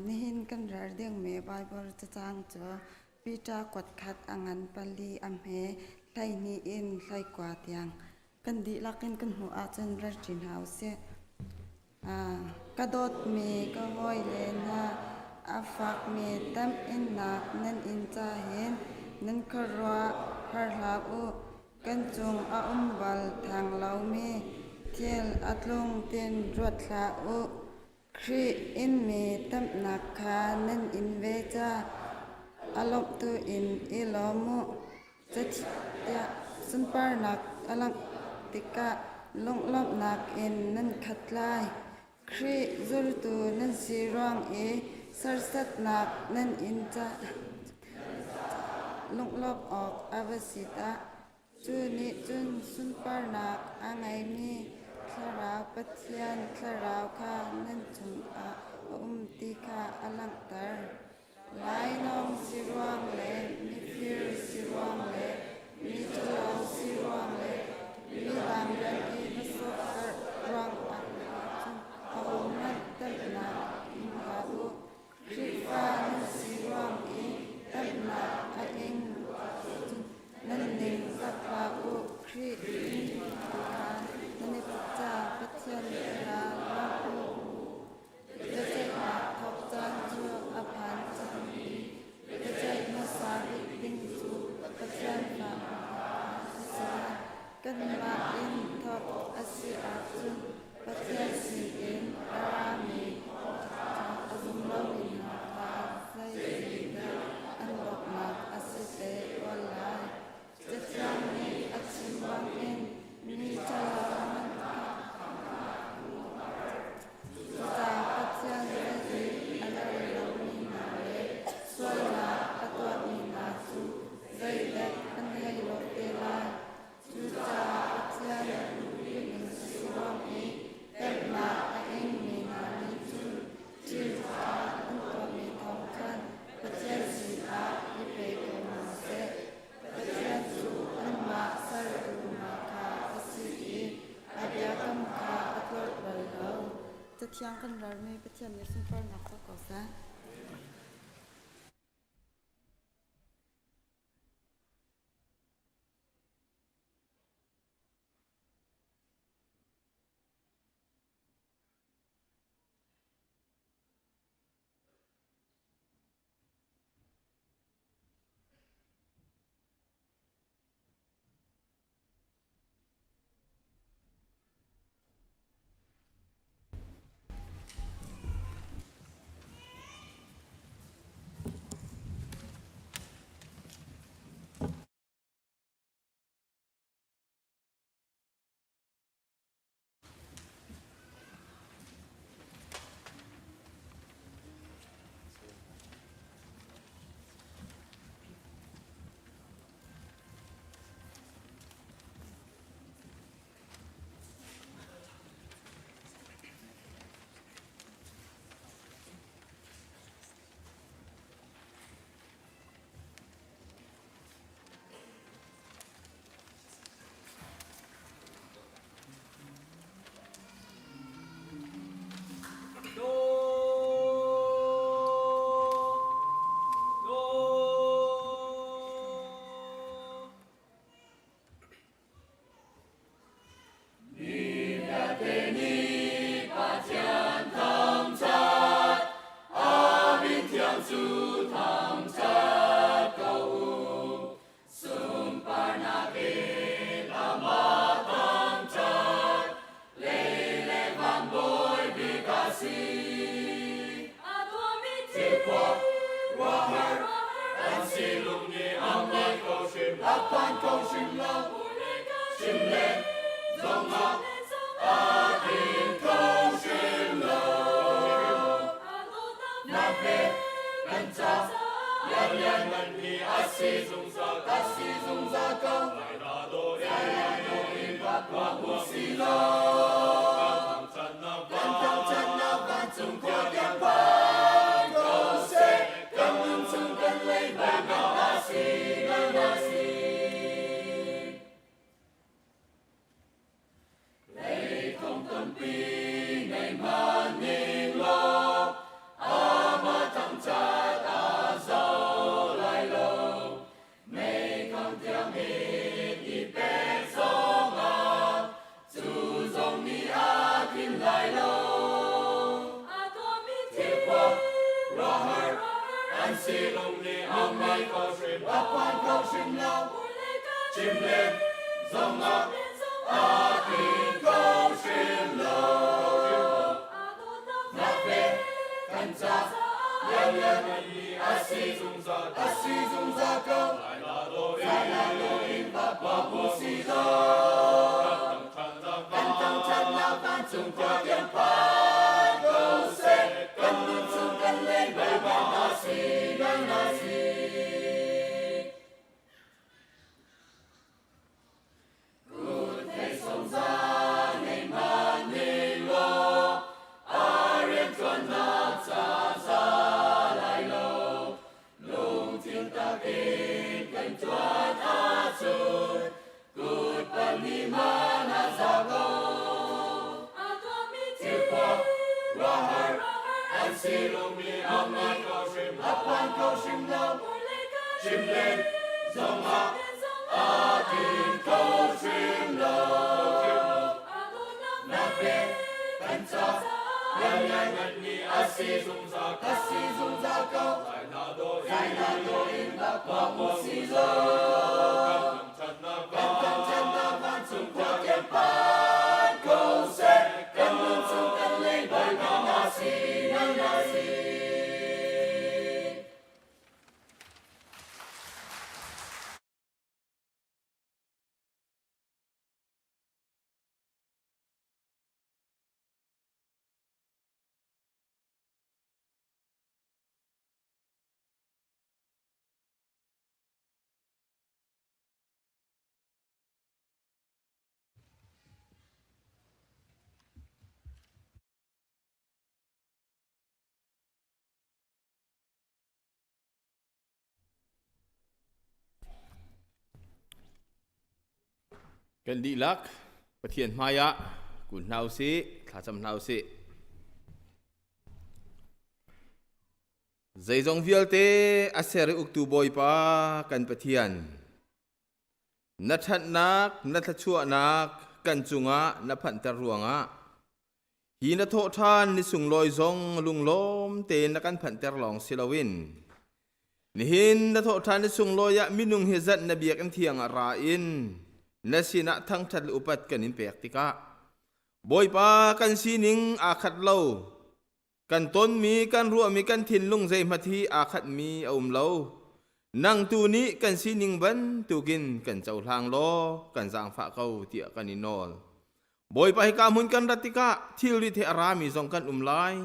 Nihin kan rel dingmi Baibal cacang cu Peter kuatkhat a ngan pali a hme 12 in 19 tiang kan dihlak in kan hmuh ahcun rel ṭi hna usih. Ka dawtmi ka hawile hna, a fakmi temhinnak nan in ca hin nan khuaruah har hlah u. Kan cung a um bal theng lomi thil a tlung tin ruat hlah u. Khrih inmi tamnak kha nan in ve ca a lawmhtu in i lawm u. Zeicahtiah sunparnak a langh tikah lunglawmhnak in nan khat lai. Khrih zultu nan si ruang i serhsatnak nan in caah lunglawmh awk a va si dah! Cu nih cun sunparnak a ngeimi Thlarau Pathian Thlarau kha nan cungah a um ti kha a langhter. Lainawng si ruang le mifir si ruang le mi ṭhalo si ruang le midang rian i va sawhkarh ruangah cun ahohmanh temhnak ing hlah u. Khrihfa nan si ruang i temhnak a ing cun nan ning zak hlah u. Khrih in kha nan i put caah Pathian kha lawmh u. Biaceihnak thawk caan cu a phan cang i biaceih hmasa bik ding cu Pathian fa kha a si lai. Kanmah in thawk a si ahcun Pathian sinin a rami a zum lomi hna kha zeitindah an donghnak a si te ual lai? Cathiang nih a chim bangin mi ṭhalo hmanh kha cucaah Pathian zei i a rel lomi hna le sualnak a tuahmi hna cu zeidek an hei lawh te lai. Cucaah Pathian duhning a si ruang i temhnak a ingmi hna nih cun thil ṭha an tuahmi thawng khan Pathian sinah i pe ko hna seh. Pathian cu anmah sertu hna kha a si i a biakam kha a tlolh bal lo. Cathiang kan ralmi Pathian nih sunparnak co ko seh. ko hrim a phuan kho hrim lo chim len zongah a tling kho hrim lo nak ve kan ca lianngan a si zungzal a si zungzal ko Zaina do in Papa bu si lo kan thangṭhatnak vancung khua tiang phan ko seh kan nun chung kan lei Bawipa na si nang na si. Kut thei songza nei hman ning law a rianṭuannak ca za lai lo lungthin tak in kan ṭuan ahcun kut pahnih hmanh a za ko. Thilpawk ruahar an si lomi a hmaan ko hrim a phan kho hrim lo chim len zongah a tling kho hrim lo. Na pe kan ca liannganmi a si zungzal a si zungzal ko Zaina do in Papa si lo kan thangṭhatnak vancung khua tiang phan ko seh kan nun chung kan lei Bawipa na si nang na si. Kan dihlak Pathian hmai ah kun hna usih, thlacam hna usih. Zeizong vialte a ser i uktu Bawipa kan Pathian, na ṭhatnak, na thluachuahnak kan cungah na phanhter ruangah hi na thawhṭhan ni sunglawi zong lunglawm tein na kan phanhter lawng si loin nihin na thawhṭhan ni sunglawi ah minung hi zat na biakinn thiang ah ra in na sinah thangṭhat le upat kan in pek tikah Bawipa kan sining aa khat lo. Kan tonmi, kan ruahmi, kan thinlung zeihmat hi aa khatmi a um lo. Nang tu nih kan sining bantukin kan cohlang law kan zaangfah ko tiah kan i nawl. Bawipa hika hmun kan rat tikah thilrit he a rami zong kan um lai.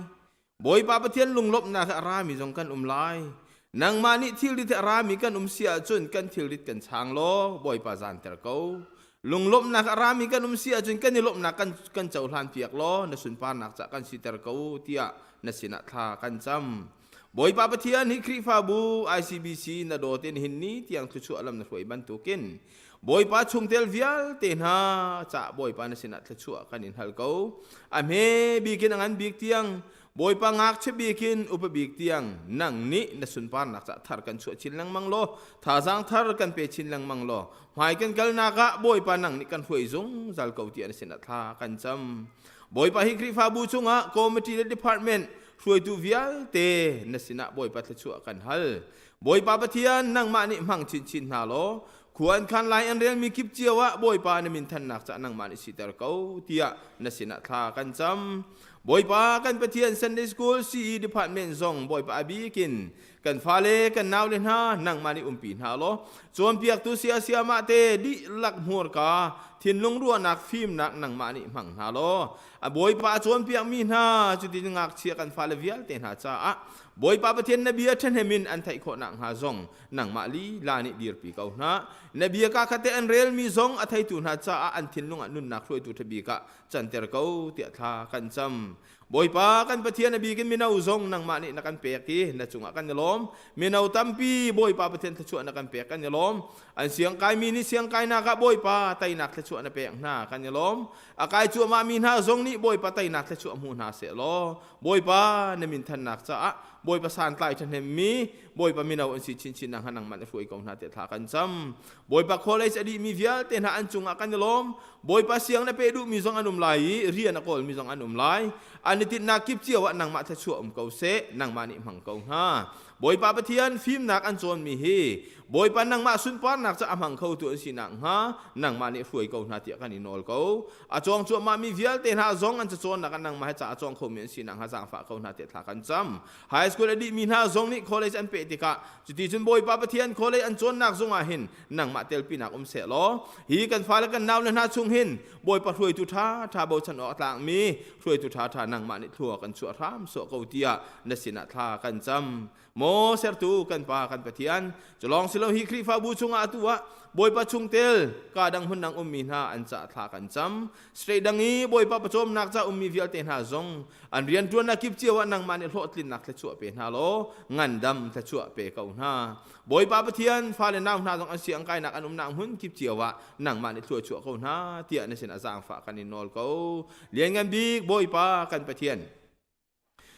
Bawipa Pathian lunglawmhnak he a rami zong kan um lai. Nangmah nih thilrit he a rami kan um si ahcun kan thilrit kan chang law Bawipa zaanter ko. Lunglawmhnak a rami kan um si ahcun kan i lawmhnak kan, kan cohlan piak law na sunparnak cah kan siter ko tiah na sinah thla kan cam. Bawipa Pathian hi Khrihfabu ICBC na dawt in hin ni tiang thluachuah lam na hruai bantukin Bawipa chungtel vialte hna cah Bawipa na sinah thluachuah kan in hal ko. A hme bikin a ngan bik tiang Bawipa ngakchia bik in upa bik tiang nang nih na sunparnak cah thar kan chuah chin lengmang law thazaang thar kan pe chin lengmang law hmai kan kalnak ah Bawipa nang nih kan hruai zungzal ko ti an sin ah thla kan cam. Bawipa hi Khrihfabu chungah committee le department hruaitu vialte na sinah Bawipa thluachuah kan hal. Bawipa Pathian nangmah nih hmang chinchin hna law khua an khan lai an relmi kip cio ah Bawipa na min thannak cah nangmah nih siter ko tiah na sinah thla kan cam. Bawipa kan Pathian Sunday School CE Department zong Bawipa a bikin kan fale kan naule hna nangmah nih umpi hna law cawnpiaktu siasiamah te dihlak hmurka thinlung ruahnak fimnak nangmah nih hmang hna law a Bawipa a cawnpiakmi hna cutin ngakchia kan fale vialte hna caah Bawipa Pathian na bia ṭhahnem in an theih khawh nakhnga zong nangmah lila nih dirpi ko hna na bia ka khat te an relmi zong a theitu hna caah an thinlung ah nunnak hruaitu ṭha bik ah canter ko tiah thla kan cam. Bawipa kan Pathian a bikin mino zong nangmah nih na kan pek i na cungah kan i lawm. Mino tampi Bawipa Pathian thluachuah na kan pek kan i lawm. An siangkaimi nih siangkainak ah Bawipa teinak thluachuah na pek hna kan i lawm. A kai cuahmahmi hna zong nih Bawipa teinak thluachuah hmu hna seh law Bawipa na min thannak caah Bawipa santlai ṭhahnemmi Bawipa mino an si chinchin nakhnga nangmah na hruai ko hna tiah thla kan cam. Bawipa college a dihmi vialte hna an cungah kan i lawm. Bawipa siang na pe duhmi zong an um lai i rian a kawlmi zong an um lai. An i tinhnak kip cio ah nangmah thluachuah um ko seh, nangmah nih hmang ko hna. Bawipa Pathian fimnak an cawnmi hi Bawipa nangmah sunparnak ca a hmang khotu an si nakhnga nangmah nih hruai ko hna tiah kan i nawl ko. A cawng cuahmahmi vialte hna zong an cacawnnak ah nangmah he ca a cawng khomi an si nakhnga zaangfah ko hna tiah thla kan cam. High school a dihmi hna zong nih college an peh tikah cuti cun Bawipa Pathian college an cawnnak zong ah hin nangmah telpinak um seh law hi kan fale kan naule hna chung hin Bawipa hruaitu ṭha ṭha bochan awk a tlakmi hruaitu ṭha ṭha nangmah nih thlua kan chuah hram sawh ko tiah na sinah thla kan cam. Maw sertu kan Pa kan Pathian, cu lawng si lo hi Khrihfabu chungah atu ah Bawipa chungtel ka dang hmun dang ummi hna an ca thla kan cam. State dang i Bawipa pawcawmnak ca ummi vialte hna zong an rianṭuannak kip cio ah nangmah nih hlawhtlinnak thluachuah pe hna law ngandam thluachuah pe ko hna. Bawipa Pathian fale nau hna zong an siang kainak an umnak hmun kip cio ah nangmah nih thluachuah ko hna tiah na sinah zaangfah kan in nawl ko. Lianngan bik Bawipa kan Pathian,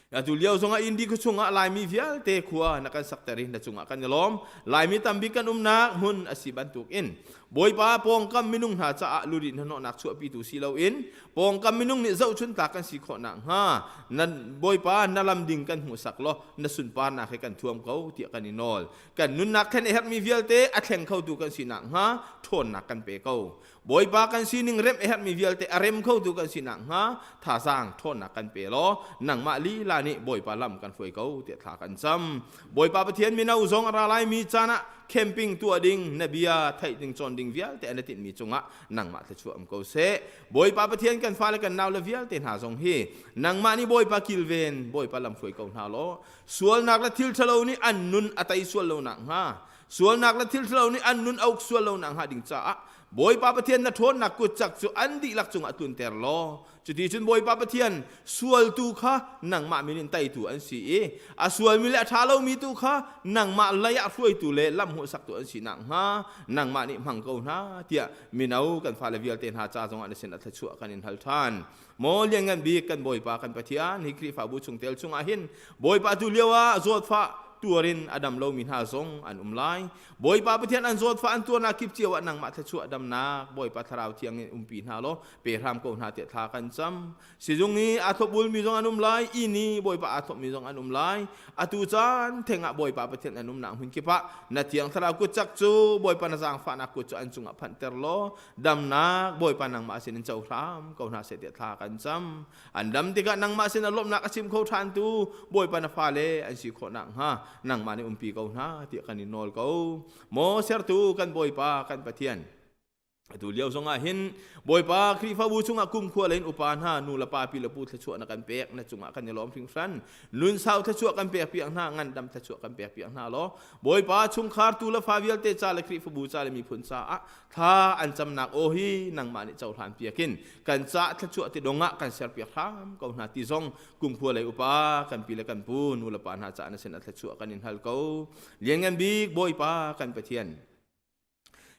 Atu lio zongah Indi khua chungah Laimi vialte khua na kan sakter i na cungah kan i lawm. Laimi tambik kan umnak hmun a si bantukin Bawipa pawngkam minung hna caah lurin hnahnawhnak chuahpitu si loin pawngkam minung nih zohchun tlak kan si khawh nakhnga na Bawipa na lam ding kan hmuhsak law na sunparnak he kan thuam ko tiah kan i nawl. Kan nunnak thlen a herhmi vialte a thleng khotu kan si nakhnga ṭhawnnak kan pe ko. Bawipa kan sining remh a herhmi vialte a rem khotu kan si nakhnga thazaang ṭhawnnak kan pe law nangmah lila nih Bawipa lam kan hruai ko tiah thla kan cam. Bawipa Pathian mino zong a ra laimi caan ah camping tuah ding na bia theih ding cawn ding vialte an tinhmi cungah nangmah thluachuah um ko seh. Bawipa Pathian kan fale kan naule vialte hna zong hi nangmah nih Bawipa kilven Bawipa lam hruai ko hna law sualnak le thil ṭhalo nih an nun a tei sual lo nakhnga Sualnak le thil ṭhalo nih an nun a uk sual lo nakhnga ding caah Bawipa Pathian na ṭhawnnak kutcak cu an dihlak cungah tlunter law cuti cun Bawipa Pathian sualtu kha nangmah min in teitu an si i a sualmi le a ṭha lomi tu kha nangmah lei ah hruaitu le lam hmuhsaktu an si nakhnga nangmah nih hmang ko hna tiah mino kan fale vialte hna ca zongah na sin a thluachuah kan in hal ṭhan. Maw lianngan bik kan Bawipa kan Pathian hi Khrihfabu chungtel chungah hin Bawipa tu lio ah zawtfah tuarin a dam lomi hna zong an um lai. Bawipa Pathian an zawtfah an tuarnak kip cio ah nangmah thluachuah damnak Bawipa Thlarau Thiang in umpi hna law pe hram ko hna tiah thla kan cam. Sizung i aa thlopbulmi zong an um lai, inn i Bawipa aa thlopmi zong an um lai. Atu caan theng ah Bawipa Pathian an umnak hmun kip ah na Thiang Thlarau kutcak cu Bawipa na zaangfahnak kut cu an cungah phanhter law damnak Bawipa nangmah sin in co hram ko hna seh tiah thla kan cam an dam tikah nangmah sin ah lawmhnak a chim kho ṭhan tu Bawipa na fale an si khawh nakhnga nangmah nih umpi ko hna tiah kan in nawl ko maw sertu kan Bawipa kan Pathian atu lio zongah hin Bawipa Khrihfabu chungah kumkhua lein upa hna nu le pa pi le pu thluachuah na kan pek na cungah kan i lawm hringhran nun sau thluachuah kan pek piak hna ngandam thluachuah kan pek piak hna law Bawipa chungkhar tu le fa vialte ca le Khrihfabu ca le miphun caah Thla an camnak aw hi nangmah nih cohlan piakin kan ca thluachuah ti dong ah kan serpiak hram ko hna ti zong kumkhua lei upa kan pi le kan pu nu le pa hna caah na sin a thluachuah kan in hal ko. Lianngan bik Bawipa kan Pathian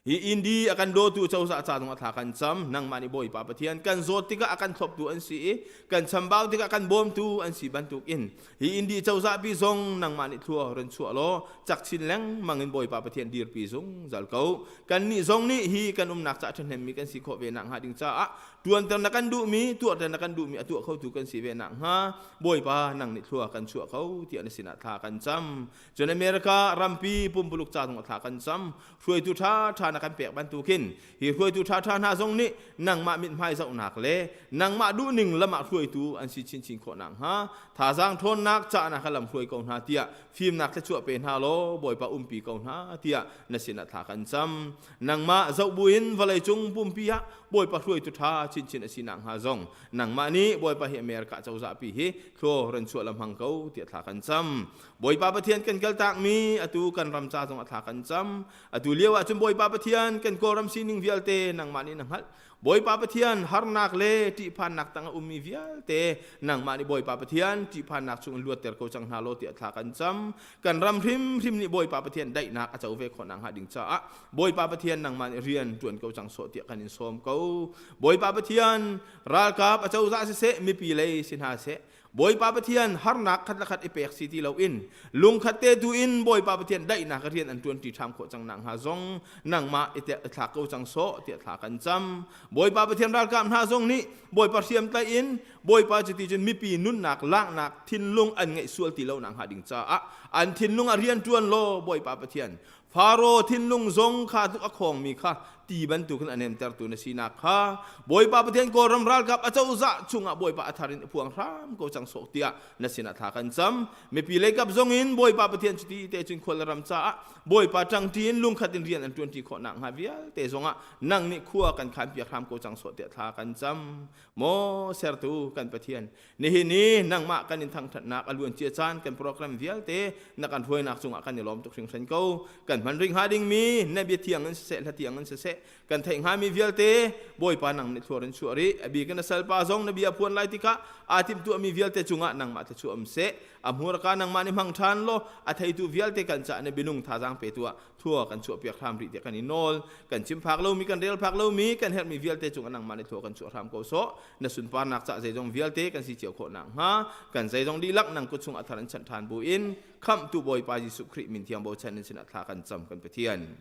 hi Indi a kan dawtu cozah ca zong a thla kan cam nangmah nih Bawipa Pathian kan zawt tikah a kan thloptu an si i kan chambau tikah kan bawmtu an si bantukin Hi Indi cozah pi zong nangmah nih thlua run chuah law cak chin lengmang in Bawipa Pathian dirpi zungzal ko. Kannih zong nih hi kan umnak ca ṭhahnemmi kan si khawh ve nakhnga ding caah ṭuanter na kan duhmi, tuahter na kan duhmi a tuah khotu kan si ve nakhnga Bawipa nang nih thlua kan chuah ko tiah na sinah thla kan cam. Cun America rampi pumpuluk ca zong thla kan cam. Hruaitu ṭha ṭha na kan pek bantukin Hi hruaitu ṭhaṭha hna zong nih nangmah mithmai zohnak le nangmah duhning lam ah hruaitu an si chinchin khawh nakhnga thazaang ṭhawnnak cahnak kha lam hruai ko hna tiah fimnak thluachuah pe hna law Bawipa umpi ko hna tiah na sinah thla kan cam. Nangmah zoh buin vawleicung pumpi ah Bawipa hruaitu ṭha chinchin a si nakhnga zong nangmah nih Bawipa hi America cozahpi hi thlaw ran chuah la hmang ko tiah thla kan cam. Bawipa Pathian kan kaltakmi atu kan ram ca zong ah thla kan cam. Atu lio ah cun Bawipa Pathian kan Kawlram sining vialte nangmah nih na hngalh. Bawipa Pathian harnak le ṭihphannak tang a ummi vialte nangmah nih Bawipa Pathian ṭihphannak chung in luatter ko cang hna law tiah thla kan cam. Kan ram hrimhrim nih Bawipa Pathian daihnak a co ve khawh nakhnga ding caah Bawipa Pathian nangmah nih rian ṭuan ko cang sawh tiah kan in sawm ko. Bawipa Pathian ralkap a cozah siseh mipi lei si hna seh. Bawipa Pathian harnak khat le khat i pek si ti loin lungkhat te tu in Bawipa Pathian daihnak rian an ṭuanṭi ṭham khawh cang nak hnga zong nangmah i thlak ko cang sawh tiah thla kan cam. Bawipa Pathian ralkap hna zong nih Bawipa hriamtlaih in Bawipa cuti cun mipi nunnak laknak thinlung an ngeih sual ti lo nak hnga ding caah an thinlung ah rian ṭuan law Bawipa Pathian Faro thinlung zong kha tluk a khawngmi kha ti bantukin a nemtertu na sinak kha Bawipa Pathian Kawlram ralkap acozah chungah Bawipa a thar in i phuang hram ko cang sawh tiah na sinah thla kan cam. Mipi leikap zong in Bawipa Pathian cuti te cun khual le ram caah Bawipa ṭangṭi in lungkhat in rian an ṭuanṭi khawh nakhnga vialte zongah nang nih khua kan khanpiak hram ko cang sawh tiah thla kan cam. Maw sertu kan Pathian, Nihin i nangmah kan in thangṭhatnak a luancia caan kan program vialte na kan hruainak cungah kan i lawm tuk hringhran ko. Kan hman rih hnga dingmi na bia thiang in siseh, hla thiang in siseh, kan theih hngami vialte Bawipa nang nih thluar in chuah rih. A bik in na salpa zong na bia phuan lai tikah aa timhtuahmi vialte cungah nangmah thluachuah um seh. A hmurka nangmah nih hmang ṭhan law a theitu vialte kan caah na minung thazaang petu ah thua kan chuahpiak hram rih tiah kan i nawl. Kan chim phak lomi, kan rel phak lomi, kan herhmi vialte cungah nangmah nih thua kan chuah hram ko sawh. Na sunparnak cah zeizong vialte kan si cio khawh nakhnga kan zeizong dihlak nang kut chungah thar in chanh ṭhan buin khamhtu Bawipa Jesuh Khrih min thiang bochan in sinah thla kan cam kan Pathian.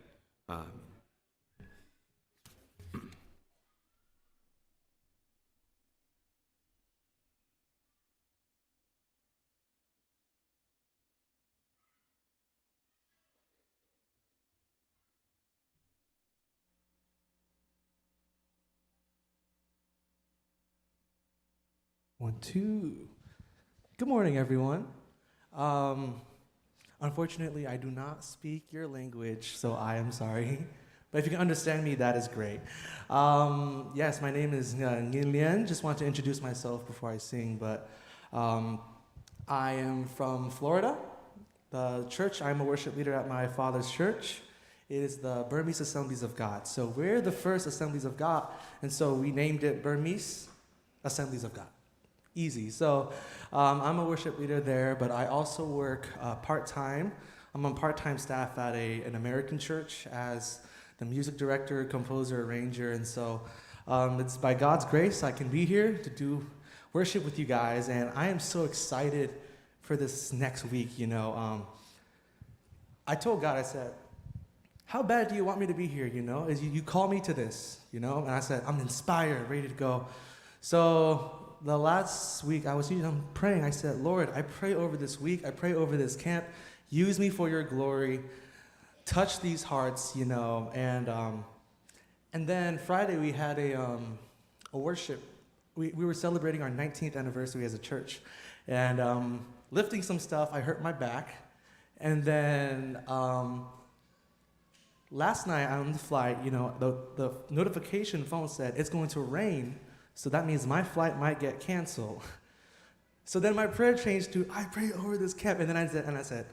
Amen. One, two. Good morning, everyone. Um, unfortunately, I do not speak your language, so I am sorry. But if you can understand me, that is great. Um, yes, my name is uh, Ngin Lian. Just want to introduce myself before I sing, but um, I am from Florida. The church, I'm a worship leader at my father's church. It is the Burmese Assemblies of God. So we're the first Assemblies of God, and so we named it Burmese Assemblies of God. Easy. So um, I'm a worship leader there, but I also work uh, part time. I'm on part time staff at a, an American church as the music director, composer, arranger, and so um, it's by God's grace I can be here to do worship with you guys, and I am so excited for this next week. You know, um, I told God, I said, how bad do you want me to be here? You know, is you, you call me to this, you know? And I said, I'm inspired, ready to go. So the last week I was you know, praying. I said, Lord, I pray over this week. I pray over this camp. Use me for your glory. Touch these hearts, you know. And, um, and then Friday we had a, um, a worship. We, we were celebrating our 19th anniversary as a church. And um, lifting some stuff, I hurt my back. And then um, last night on the flight, you know, the, the notification phone said it's going to rain, so that means my flight might get canceled. So then my prayer changed to I pray over this camp, and then I said, and I said,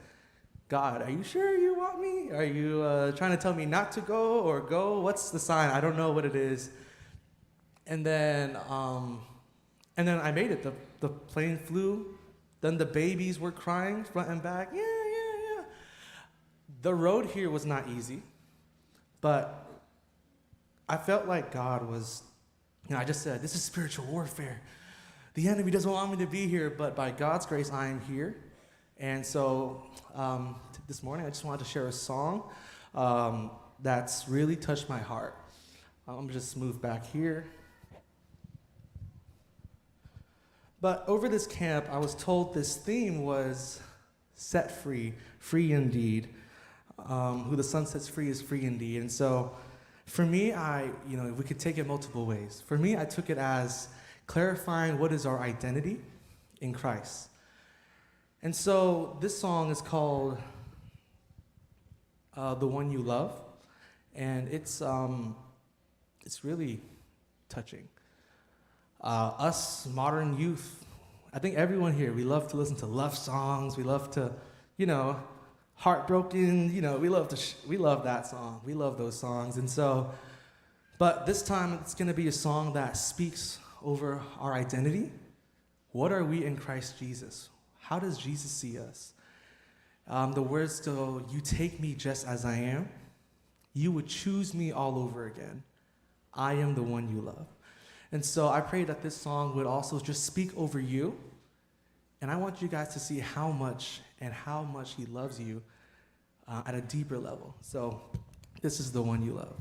God, are you sure you want me? Are you uh, trying to tell me not to go or go? What's the sign? I don't know what it is. And then, um, and then I made it. The, the plane flew. Then the babies were crying front and back. Yeah, yeah, yeah. The road here was not easy, but I felt like God was, you know, I just said, this is spiritual warfare. The enemy doesn't want me to be here, but by God's grace, I am here. And so um, this morning, I just wanted to share a song um, that's really touched my heart. I'm just move back here. But over this camp, I was told this theme was set free, free indeed. Um, who the Son sets free is free indeed. And so for me, I, you know, we could take it multiple ways. For me, I took it as clarifying what is our identity in Christ. And so this song is called uh, The One You Love, and it's, um, it's really touching. Uh, us modern youth, I think everyone here, we love to listen to love songs. We love to, you know, heartbroken, you know, we love to sh- we love that song. We love those songs. And so but this time it's going to be a song that speaks over our identity. What are we in Christ Jesus? How does Jesus see us? Um, the words go, You take me just as I am. You would choose me all over again. I am the one you love. And so I pray that this song would also just speak over you. And I want you guys to see how much and how much He loves you uh, at a deeper level. So, this is the one you love.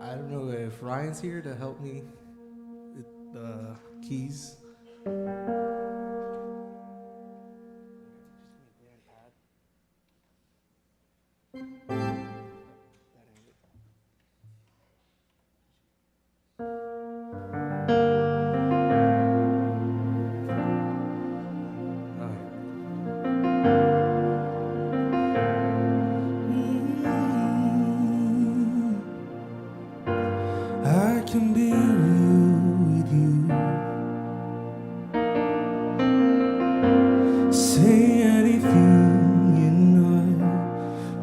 I don't know if Ryan's here to help me with the keys. I can be real with you. Say anything and not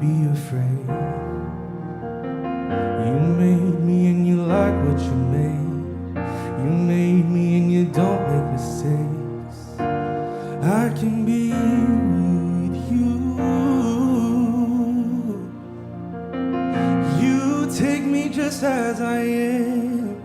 be afraid. You made me and you like what you made. You made me and you don't make mistakes. I can be with you. You take me just as I am.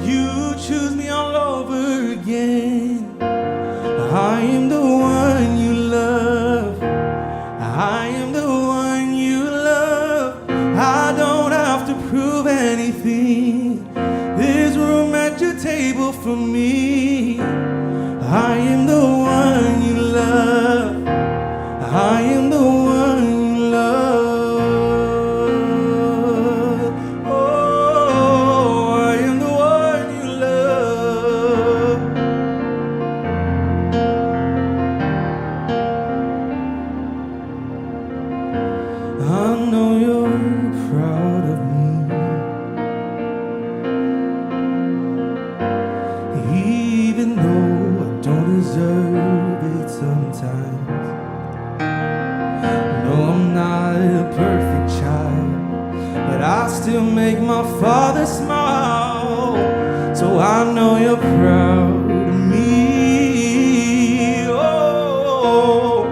You choose me all over again. I am the one you love. I am the one you love. I don't have to prove anything. There's room at your table for me. I am the one you love. I am the one you love. Oh, I am the one you love. I know you're proud of me. Even though I don't deserve it sometimes. No, I'm not a perfect child, but I still make my father smile. So I know you're proud of me. Oh,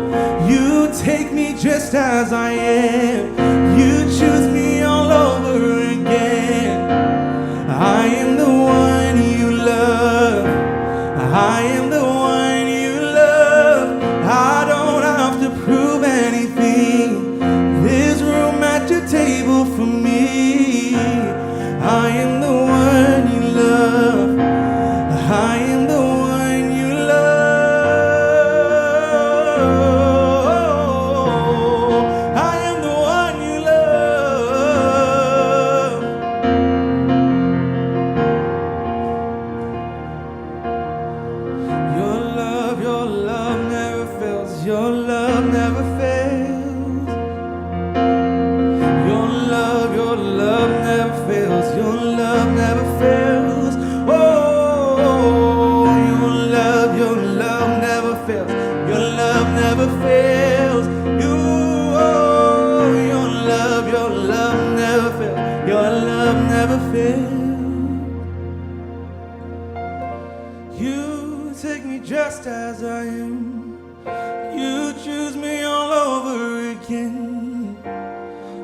you take me just as I am. You choose me all over again. I am the one you love. I am the one you love. I don't have to prove anything. There's room at your table for me. I am the one you love. I am the one you love. I am the one you love. Your love never fails. Your love never fails. Your love never fails. Your love never fails. Oh, your love never fails. Your love never fails. You, oh, your love never fails. Your love never fails. You take me just as I am. You choose me all over again.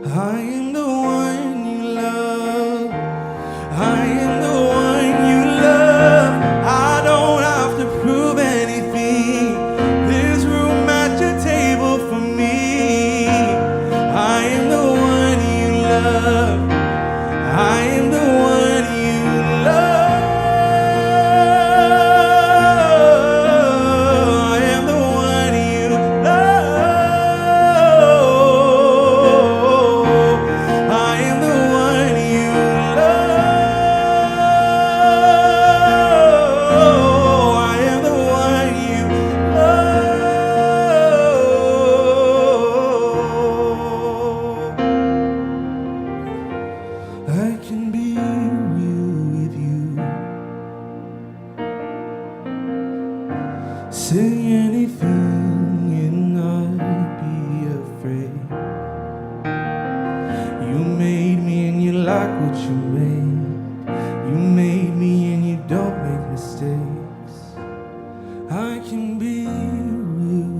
I am the one you love. I am the one you love. I don't have to prove anything. There's room at your table for me. I am the one you love. I am the one you love. I am the one you love. what you made. You made me and you don't make mistakes. I can be real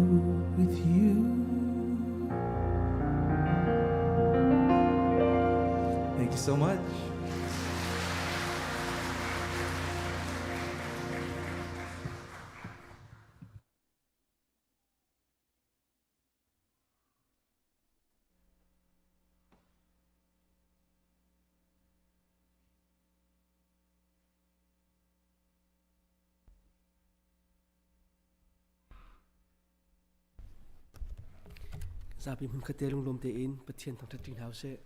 with you. Thank you so much. Zapi hmunkhat te lunglawm tein Pathian thangṭhat ṭi hna usih.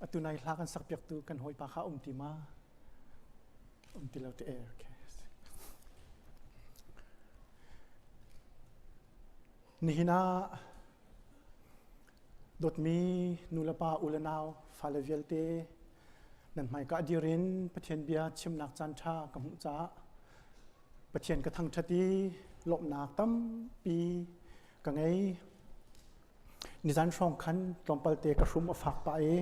Atu nai hla kan sakpiaktu kan hawipa kha um ti ma? Um ti lo ti eh, okay. Nihin ah dawtmi nulepa u le nau fale vialte nan hmaika dir in Pathian bia chimnak caan ṭha ka hmuh caah Pathian ka thangṭhat i lawmhnak tampi ka ngei. Nizan hrawng khan tlawmpal te ka hrum a fak pah i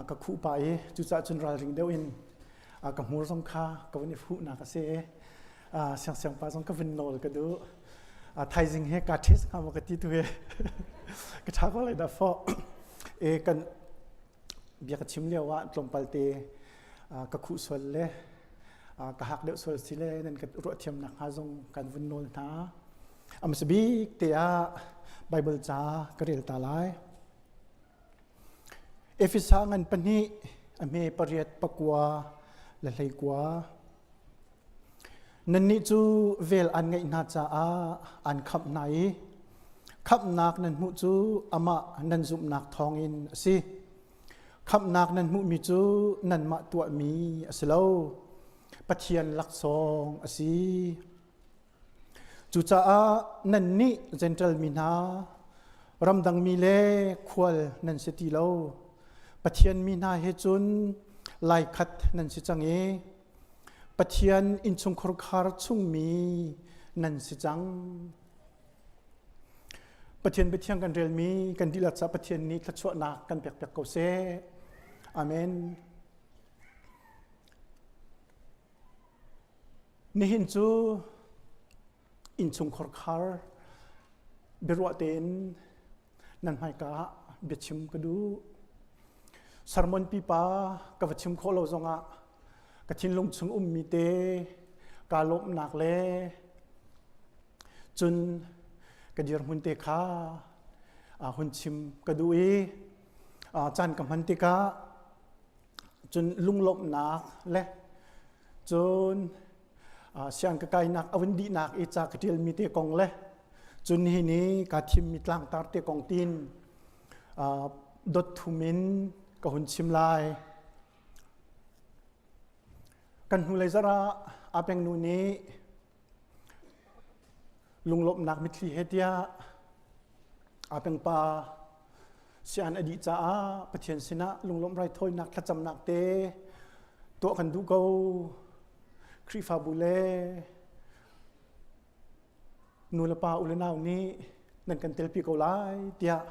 ka khuh pah i cucaah cun ralring deuh in ka hmur zong kha ka vun i fuhnak a si i siangsiang pa zong ka vun nawl ka duh. Thaizing he ka ṭhis hnga maw ka ti tu he ka ṭha ko lai dah fawh. E kan bia ka chim lio ah tlawmpal te ka khuh sual le ka hak deuh sual si le nan ka ruah thiam nak hnga zong kan vun nawl hna. A hmasa bik te ah Bible ca ka rel ta lai. Efesa ngan pahnih a hme pariat pakua le hleikua. Nannih cu vel an ngeih hna caah an khamh hna i khamhnak nan hmuh cu amah nan zumhnak thawngin a si. Khamhnak nan hmuhmi cu nanmah tuahmi a si lo, Pathian laksawng a si. Cucaah nannih Jentail mi hna, ramdang mi le khual nan si ti lo. Pathian mi hna he cun laikhat nan si cang i Pathian innchungkhar khar chungmi nan si cang. Pathian biathiang kan relmi kan dihlak caah Pathian nih thluachuahnak kan pekpiak ko seh. Amen. Nihin cu innchungkhar khar biaruah tein nan hmaika ah biachim ka duh. Sermon pipa ka va chim khawh lo zongah ka thinlung chung ummi te kaa lawmhnak le cun ka dirhmun te kha hun chim ka duh i caan ka hman tikah cun lunglawmhnak le cun siang ka kainak a vun dihnak i ca ka ṭialmi te kong le cun nihin i kaa thimmi tlangtar te kong tin dot thum in ka hun chim lai. Kan hnulei zarh ah Apeng nu nih lunglawmhnak mitthli he tiah Apeng pa sian a dih caah Pathian sinah lunglawmh raithawinak thlacamnak te tuah kan duh ko. Khrihfabu le nu le pa u le nau nih nan kan telpi ko lai tiah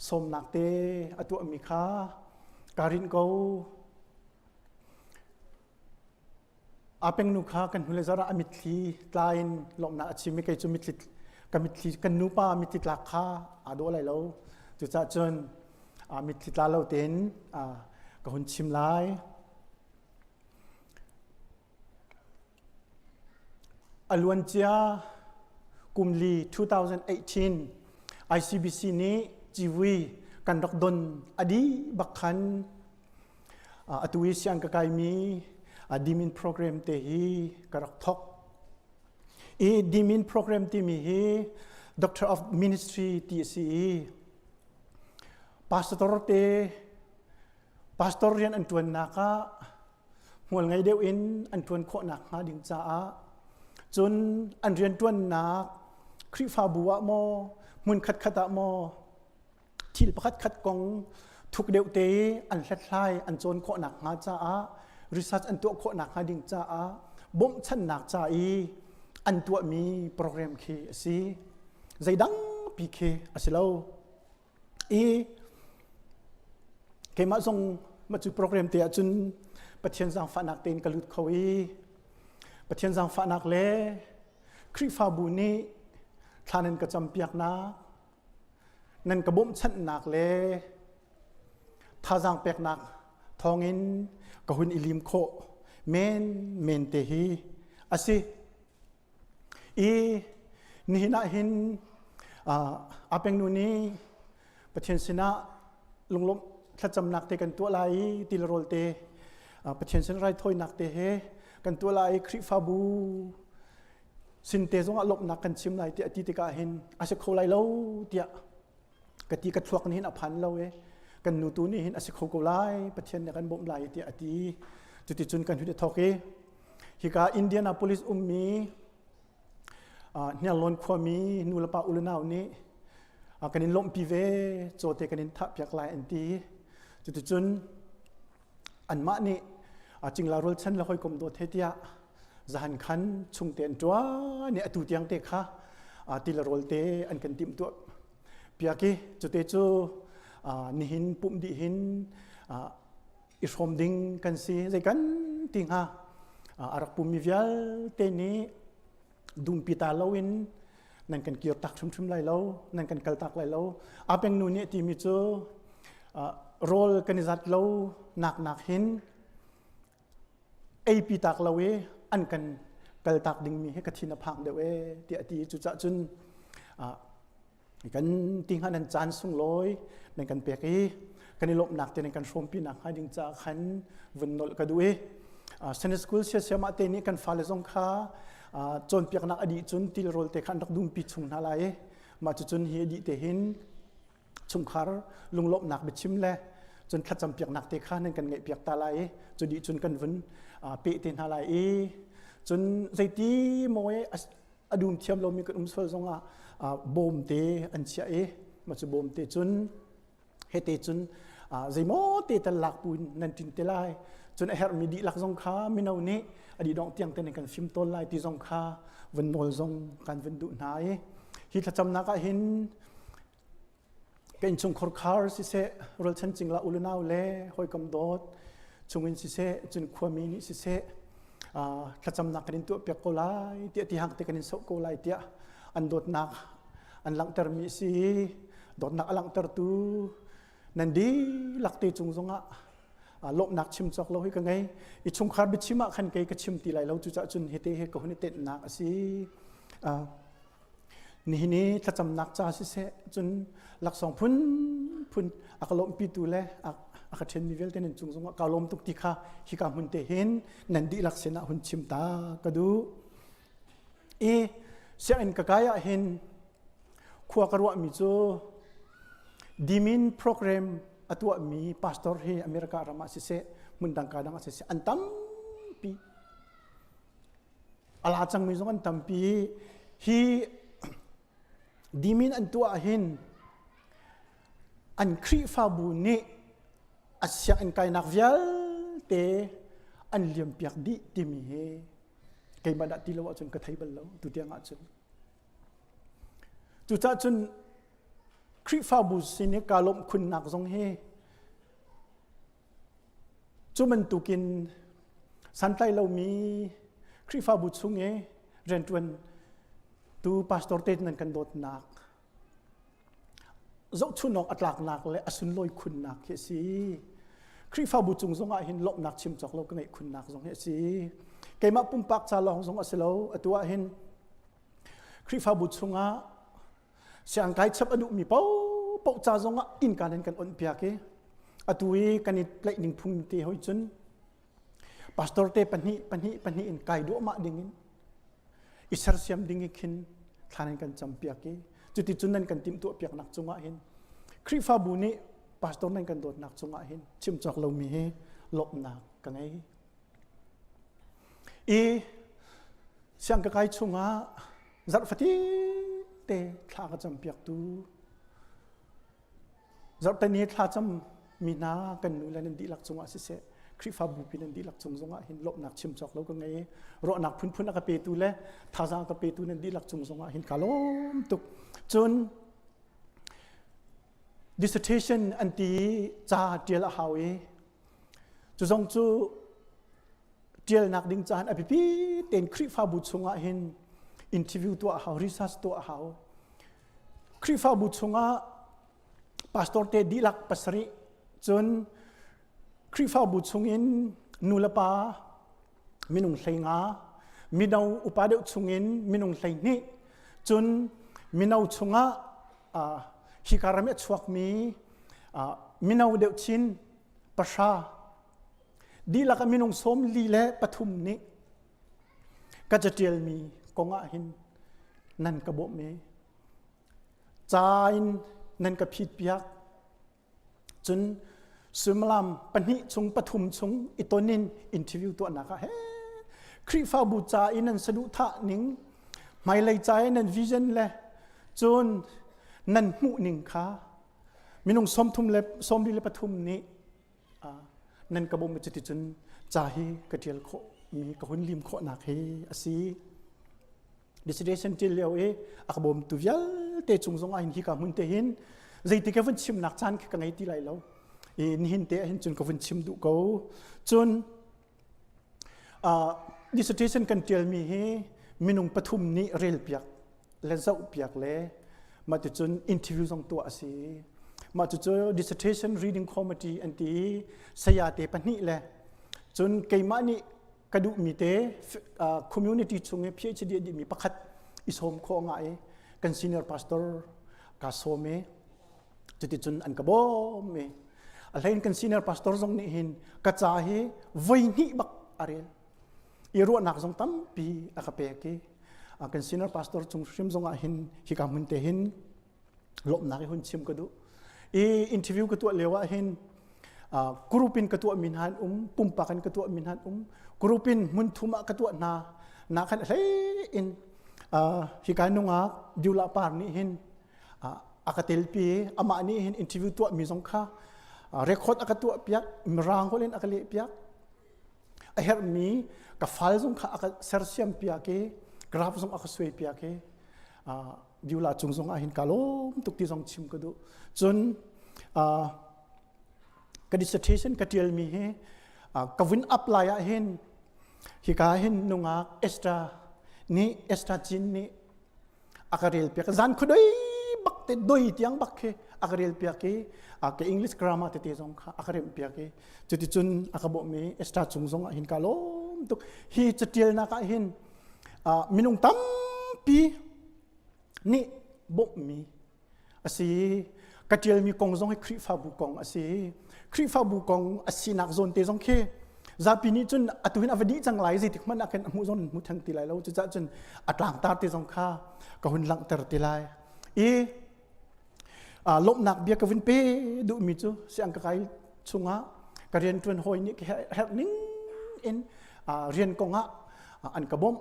sawmnak te a tuahmi kha kaa rinh ko. Apeng nu kha kan hnulei zarh ah a mitthli tla in lawmhnak a chim i kei cu mitthli ka mitthli kan nupa mitthli tlak kha aa dawh lai lo. Cucaah cun mitthli tla lo tein ka hun chim lai. A luancia kum li 2018 ICBC nih civui kan rak don a dih bak khan atu i siang ka kaimi dimin program te hi ka rak thok. I dimin program timi hi Doctor of Ministry ti a si i pastor te pastor rian an ṭuannak ah hmual ngei deuh in an ṭuan khawhnak hnga ding caah cun an rianṭuannak Khrihfabu ah maw hmun khatkhat ah maw thil pakhat khat kong thuk deuh te an hlathlai an cawn khawhnak hnga caah research an tuah khawhnak hnga ding caah bawmhchanhnak ca i an tuahmi program khi a si zeidang pi khi a si lo i keimah zong mah cu program te ahcun Pathian zaangfahnak tein ka lut kho i Pathian zaangfahnak le Khrihfabu nih thla nan ka campiaknak nan ka bawmhchanhnak le thazaang peknak thawngin ka hun i lim khawh men men te hi a si. I nihin ah hin Apeng nu nih Pathian sinah lunglawmh thlacamnak te kan tuah lai i tilrawl te Pathian sin raithawinak te he kan tuah lai i Khrihfabu sin te zongah lawmhnak kan chim lai tiah ti tikah hin a si kho lai lo tiah ka ti ka thluak nih hin a phan lo e kan nu tu nih hin a si kho ko lai Pathian nih kan bawmh lai tiah a ti cuticun kan hun i thawk i hika Indianapolis ummi Hniarlawn khuami nulepa ulenau nih kan in lawmhpi ve cawte kan in thahpiak lai an ti. Cuticun anmah nih cingla rualchan le hawikom dawt he tiah zahan khan chungte an ṭuan i atu tiang te kha ti le rawl te an kan timhtuah piak i cute cu nihin pumh dih hin i hrawm ding kan si zei kan ti hnga a rak pummi vialte nih dumpi ta loin nan kan kir tak hrimhrim lai lo nan kan kal tak lai lo apeng nu nih a timi cu rawl kan i zat lo nak nak hin eipi tak lo i an kan kal tak dingmi hi ka thin a phang deuh e tiah a ti cucah cun kan ti hnga nan caan sunglawi nan kan pek i kan i lawmhnak te nan kan hrawmpi nak hnga ding caah khan vun nolh ka duh i Sunday school siasiamah te nih kan fale zong kha cawnpiaknak a dih cun tilrawl te kha an rak dumpi chung hna lai i mah cucun hi a dih te hin chungkhar lunglawmhnak biachim le cun thlacam piaknak te kha nan kan ngeih piak ta lai i cu dih cun kan vun peh te hna lai i cun zeiti maw a dum thiam lomi kan um sual zongah bawm te an chiah i mah cu bawm te cun hete cun zeimaw te tal lak pu nan tin te lai cun a herhmi dihlak zong kha mino nih a dih dongh tiang te nan kan fim tawl lai ti zong kha vun nawl zong kan vun duh hna i hi thlacamnak ah hin Ka innchungkhar khar siseh, rualchan cingla ulenau le hawikom dawt chungin siseh, cun khuami nih siseh, thlacamnak kan in tuahpiak ko lai tiah tihang te kan in soh ko lai tiah an dawtnak an langhtermi a si i dawtnak a langhtertu nan dihlak te cung zongah lawmhnak chim cawk lo hi ka ngei i chungkhar biachim ah khan kei ka chim ti lai lo cucaah cun hite he ka hun i tenhnak a si. Nihin i thlacamnak ca siseh cun laksawng phunphun a ka lawmhpitu le a ka ṭhenmi vialte nan cung zongah kaa lawm tuk ti kha hika hmun te hin nan dihlak sinah hun chim ta ka duh. I sianginn ka kai ah hin khua ka ruahmi cu dimin program a tuahmi pastor hi America ram ah siseh hmun dang ka dang ah siseh an tampi. A la cangmi zong an tampi. Hi dimin an tuah ahhin an Khrihfabu nih a sianginn kainak vialte an liampiak dih timi hi keimah dah ti lo ahcun ka thei bal lo tutiang ahcun. Cucaah cun Khrihfabu sin i kaa lawmh khunnak zong hi Cu bantukin santlai lomi Khrihfabu chung i rianṭuan tu pastor te nan kan dawtnak zohchun awk a tlaknak le a sunlawi khunnak hi a si. Khrihfabu cung zongah hin lawmhnak chim cawk lo ka ngeih khunnak zong hi a si. Keimah pumpak ca lawng zong a si lo. Atu ah hin Khrihfabu chungah Siangkai chap a duhmi paohpaoh ca zongah innka nan kan onhpiak i atu i kan i tlaih ning phung te hoi cun pastor te pahnih pahnih pahnih in kai duahmah ding in i sersiam ding i khin thla nan kan campiak i cuticun nan kan timhtuah piaknak cungah hin Khrihfabu nih pastor nan kan dawtnak cungah hin chim cawk lomi hi lawmhnak ka ngei. I siang ka kai chungah zarh fatinte thla ka campiaktu zarhteni thlacam mi hna kan nu le nan dihlak cungah siseh Khrihfabu pi nan dihlak cung zongah hin lawmhnak chim cawk lo ka ngei i ruahnak phunphun a ka petu le thazaang a ka petu nan dihlak cung zongah hin ka lawm tuk cun dissertation an ti i ca tial a hau i cu zong cu ṭialnak ding caan a biapi tein Khrihfabu chungah hin interview tuah a hau, research tuah a hau. Khrihfabu chungah pastor te dihlak pasarih cun Khrihfabu chungin nu le pa minung hlei nga, mino upa deuh chungin minung 12, cun mino chungah uh, hika ram i a chuakmi uh, mino deuh chin pahra Dihlak ah minung 43 nih ka catialmi kong ah hin nan ka bawmh i ca in nan ka phitpiak. Cun suimilam pahnih chung pathum chung i ton in interview tuahnak ah he Khrihfabu ca i nan saduhthah ning. Hmailei ca i nan vision le cun nan hmuh ning kha minung sawmthum le 43 nih nan ka bawmh cuticun ca hi ka ṭial khawh mi ka hun lim khawhnak hi a si. Dissertation ṭial lio i a ka bawmtu vialte cung zong ah hin hika hmun te hin zeiti ka vun chimnak caan khi ka ngei ti lai lo. I nihin te ah hin cun ka vun chim duh ko. Cun uh, dissertation kan ṭialmi hi minung pathum nih relpiak le zohpiak le mah ticun interview zong tuah a si. Mah cucu dissertation reading committee an ti i saya te pahnih le cun keimah nih ka duhmi te community chung i PhD a dihmi pakhat i sawm khawh nga i kan senior pastor ka sawm i cuticun an ka bawm i a hlein kan senior pastor zong nih hin ka ca hi voi hnih bak a rel i ruahnak zong tampi a ka pek i kan senior pastor cung hrim zong ah hin hika hmun te hin lawmhnak i hun chim ka duh i interview ka tuah lio ah hin group in ka tuah mi hna an um pumpak in ka tuah mi hna an um group in hmun thum ah ka tuah hna na khan hlei in hika nungak Dula Par nih hin a ka telpi amah nih hin interview tuah mi zong kha record a ka tuah piak mirang holh in a ka leh piak a herhmi ka file zong kha a ka sersiam piak i graph zong a ka suai piak i Dula cung zong ah hin ka lawm tuk ti zong chim ka duh cun ka dissertation ka tialmi hi ka vun apply ah hin hika hin nungak Esther nih Esther Chin nih a ka rel piak zan khudoi bak te doi tiang bak khi a ka rel piak i ka English grammar tete zong kha a ka remh piak i cuticun a ka bawhmi Esther cung zong ah hin ka lawm tuk hi catialnak ah hin minung tampi nih bawmhmi a si ka ṭialmi kong zong hi Khrihfabu kong a si Khrihfabu kong a sinak zawn te zong khi zapi nih cun atu hin a va dih cang lai zeitik hmanh ah khin a hmuh zong hmu theng ti lai lo cucaah cun a tlangtar te zong kha ka hun langhter ti lai i lawmhnak bia ka vun pe duhmi cu siang ka kai chungah ka rianṭuan hawi nih ka herh ning in rian kong ah an ka bawmh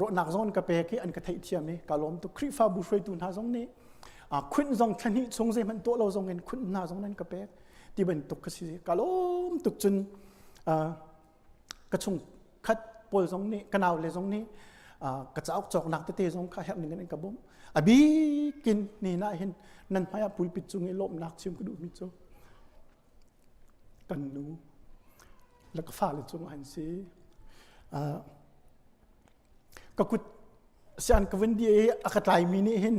ruahnak zong an ka pek i an ka theihthiam i ka lawm tuk Khrihfabu hruaitu hna zong nih khunh zong thla hnih chung zeihmanh tuah lo zong in khunh hna zong nan ka pek ti bantuk ka si ka lawm tuk cun ka chung khat pawl zong nih ka nau le zong nih ka cauk cawknak tete zong kha herh ning in an ka bawmh a bikin ni na hin nan hmai ah pulpit cung i lawmhnak chim ka duhmi cu kan nu le ka fale cung an si ka kut sian ka vun di i a ka tlaimi nih hin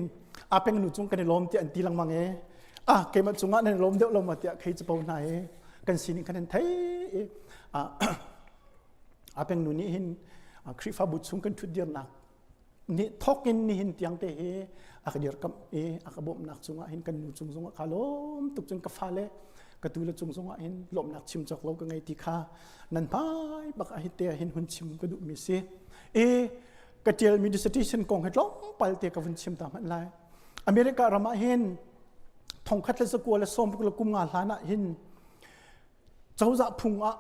a peng nu cung kan i lawm tiah an ti lengmang e ah keimah cungah nan i lawm deuh lo ma tiah khei capo hna i kan sining khan an thei i a peng nu nih hin Khrihfabu chung kan ṭhutdirnak nih thawk in nihin tiang te hi a ka dirkamh i a ka bawmhnak cungah hin kan nu cung zongah ka lawm tuk cun ka fale ka tu le cung zongah hin lawmhnak chim cawk lo ka ngei ti kha nan hmai bak ah hi te ah hin hun chim ka duhmi si i ka ṭialmi dissertation kong hi tlawmpal te ka vun chim ta hmanh lai America ram ah hin thongkhat le zakua le sawmruk le kum nga hlan ah hin cozah phung ah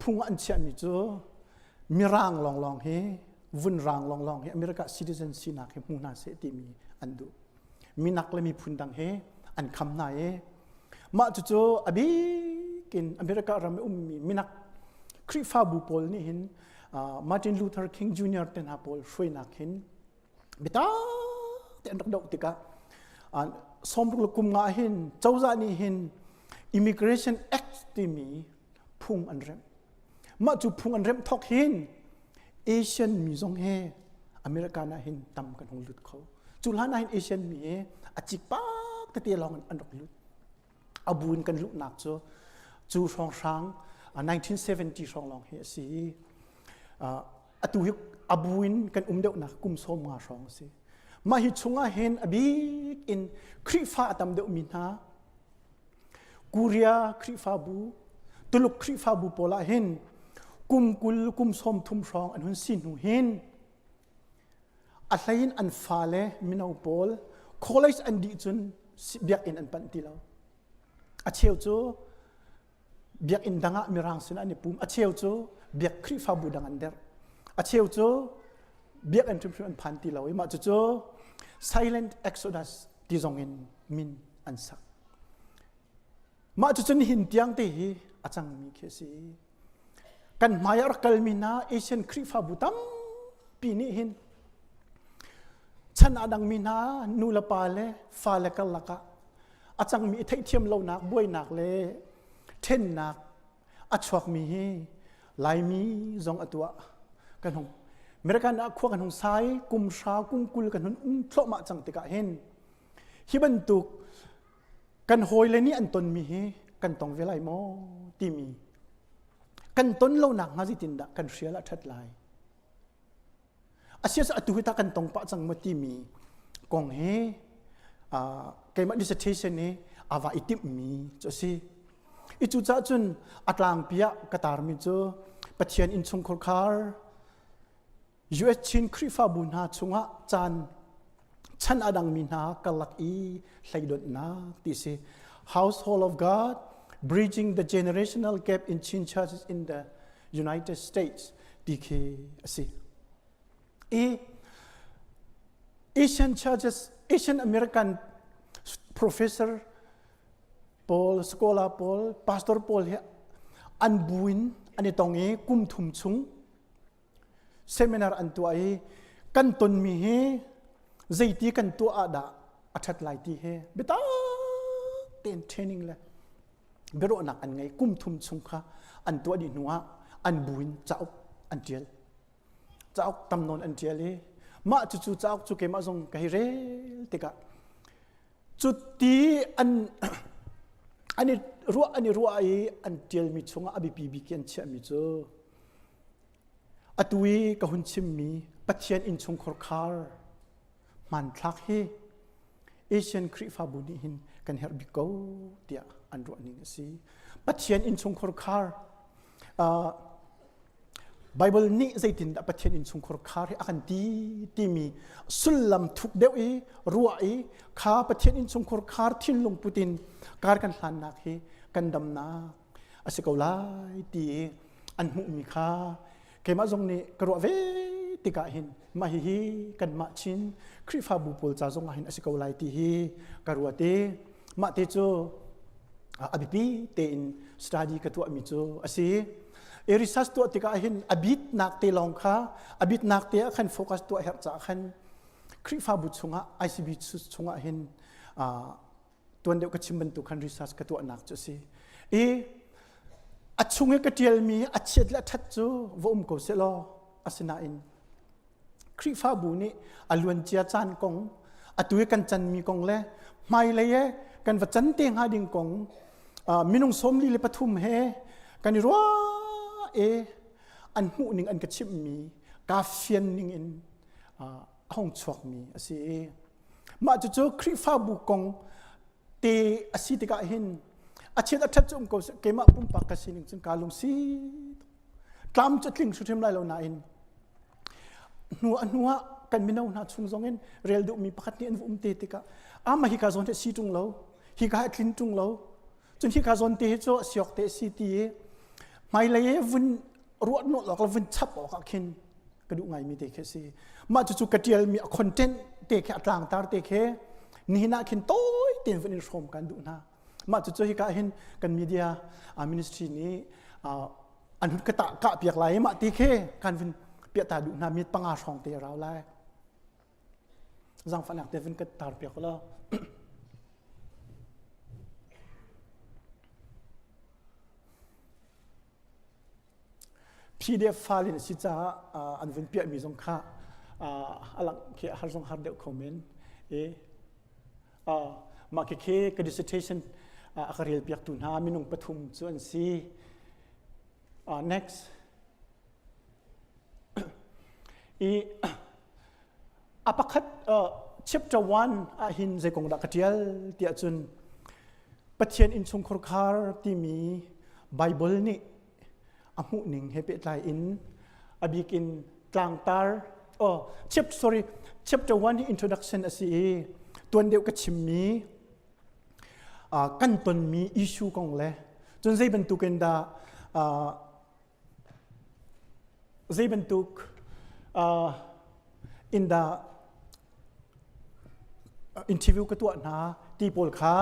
phung ah an chiahmi cu mirang lawnglawng hi vunrang lawnglawng hi America citizen sinak hi hmu hna seh timi an duh minak le miphun dang he an kham hna i mah cucu a bikin America ram i ummi minak Khrihfabu pawl nih hin Martin Luther King Jr. te hna pawl hruainak hin biatak te an rak doh tikah sawmruk le kum nga hin cozah nih hin Immigration Act timi phung an remh mah cu phung an remh thawk hin Asian mi zong he America ah hin tam kan hung lut kho cu hlan ah hin Asian mi he a cikpak tete lawng in an rak lut a bu in kan luhnak cu cu hrawnghrang 1970 hrawng lawng hi a si atu hi a bu in kan um deuhnak kum sawm nga hrawng a si mah hi chungah hin a bik in Khrihfa a tam deuhmi hna Korea Khrihfabu Tuluk Khrihfabu pawl ah hin kum 20 kum 30 hrawng an hun si hnu hin a hlei in an fale mino pawl college an dih cun biakinn an panh ti lo a cheu cu biakinn dang ah mirang sin an i pum a cheu cu biak Khrihfabu dang an derh a cheu cu. Biakinn hrimhrim an phan ti lo i mah cucu Silent Exodus ti zong in min an sak. Mah cucu nihin tiang te hi a cangmi khi a si. Kan hmai ah rak kalmi hna Asian Khrihfabu tampi nih hin chan a dangmi hna nu le pa le fa le karlak ah a cangmi i theihthiam lonak buainak le ṭhennak a chuakmi hi Laimi zong a tuah kan hung American ah khua kan hung sai kum hra kum 20 kan hun um thluahmah cang tikah hin hi bantuk kan hawile nih an tonmi hi kan tong ve lai maw timi kan ton lo nak hnga zeitindah kan hrial a ṭhat lai Asias atu hi ta kan tong pah cang maw timi kong hi keimah dissertation hi ava i timhmi cu a si. I cucaah cun a tlangpi ah ka tarmi cu Pathian innchungkhar khar US Chin Khrihfabu hna chungah caan chan a dangmi hna karlak i hleidonhnak ti si. Household of God Bridging the Generational Gap in Chin Churches in the United States ti khi a si. I Asian churches, Asian American professor pawl, scholar pawl, pastor pawl hi an bu in an i tong i kum thum chung seminar an tuah i kan tonmi hi zeiti kan tuah ah dah a ṭhat lai ti hi biatak tein training le biaruahnak an ngei kum thum chung kha an tuah dih hnuah an bu in cauk an ṭial cauk tam nawn an ṭial i mah cucu cauk cu keimah zong ka hei rel tikah cu ti an an i ruah an i ruah i an ṭialmi chungah a biapi bik i an chiahmi cu atu i ka hun chimmi Pathian innchungkhar khar hmanthlak hi Asian Khrihfabu nih hin kan herh bik ko tiah an ruah ning a si. Pathian innchungkhar khar uh, Bible nih zeitindah Pathian innchungkhar khar hi a kan ti timi sullam thuk deuh i ruah i kha Pathian innchungkhar khar thinlung putin kar kan hlannak hi kan damnak a si ko lai ti i an hmuhmi kha keimah zong nih ka ruah ve tikah hin mah hihi kanmah Chin Khrihfabu pawl ca zong ah hin a si ko lai ti hi ka ruat i mah te cu a biapi tein study ka tuahmi cu a si. I research tuah tikah hin a bitnak te lawng kha a bitnak te ah khan focus tuah herh caah khan Khrihfabu chungah ICB chungah hin tuan deuh ka chim bantuk khan research ka tuahnak cu a si i a chung i ka ṭialmi a chiat le a ṭhat cu va um ko seh law asinain Khrihfabu nih a luancia caan kong atu i kan canmi kong le hmailei e kan va can te hnga ding kong minung 43 he kan i ruah e an hmuh ning an ka chimhmi ka fian ning in a hung chuakmi a si Mah cucu Khrihfabu kong te a si tikah hin a chiat a ṭhat cu um ko seh keimah pumpak ka sining cun kaa lungsi tlam cu tling hrimhrim lai lo nain hnu a hnu ah kan mino hna chung zong in rel duhmi pakhat nih an va um te tikah ama hika zawn hi si ṭung lo hika hi tlin ṭung lo cun hika zawn te hi cu siok te si ti i hmailei i vun ruah hnawh awk le vun chap awk ah khin ka duh ngaimi te khi a si mah cucu ka ṭialmi a content te khi a tlangtar te khi nihin ah khin tawi tein vun in hrawm kan duh hna mah cucu hika hin kan media ministry nih an hun ka tah kah piak lai mah ti khi kan vun piah ta duh hna mit panga hrawng te rau lai zangfahnak te vun ka tar piak law PDF file in a si caah an vun piahmi zong kha a langh khi har zong har deuh kho men. I mah khi ka dissertation a ka rel piaktu hna minung pathum cu an si. Next. I a pakhat chapter 1 ah hin zei kong dah ka ṭial tiah cun Pathian innchungkhar khar timi Bible nih a hmuhning he pehtlai in a bik in tlangtar oh chap sorry chapter 1 hi introduction a si i tuan deuh ka chimmi uh, kan tonmi issue kong le cun zei bantukin dah uh, zei bantuk uh, in dah interview ka tuah hna ti pawl kha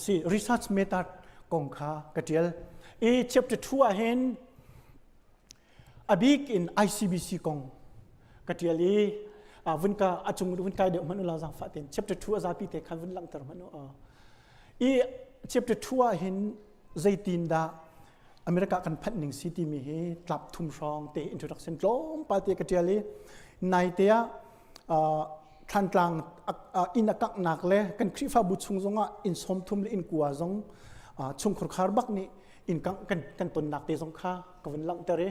si research method kong kha ka tial. I chapter 2 ah hin a bik in ICBC kong ka tial i vun ka a cung vun kai deuh hmanh u la zaangfah ten chapter 2 a zapi te khan vun langhter hmanh u i chapter 2 ah hin zeitin dah America kan phanh ning si timi hi tlap thum hrawng te introduction tlawmpal te ka tial i nai te ah Thlantlang inn a kanghnak le kan Khrihfabu chung zongah inn sawmthum le inn kua zong chungkhur khar bak nih inn kangh kan, kan tonnak te zong kha ka vun langhter i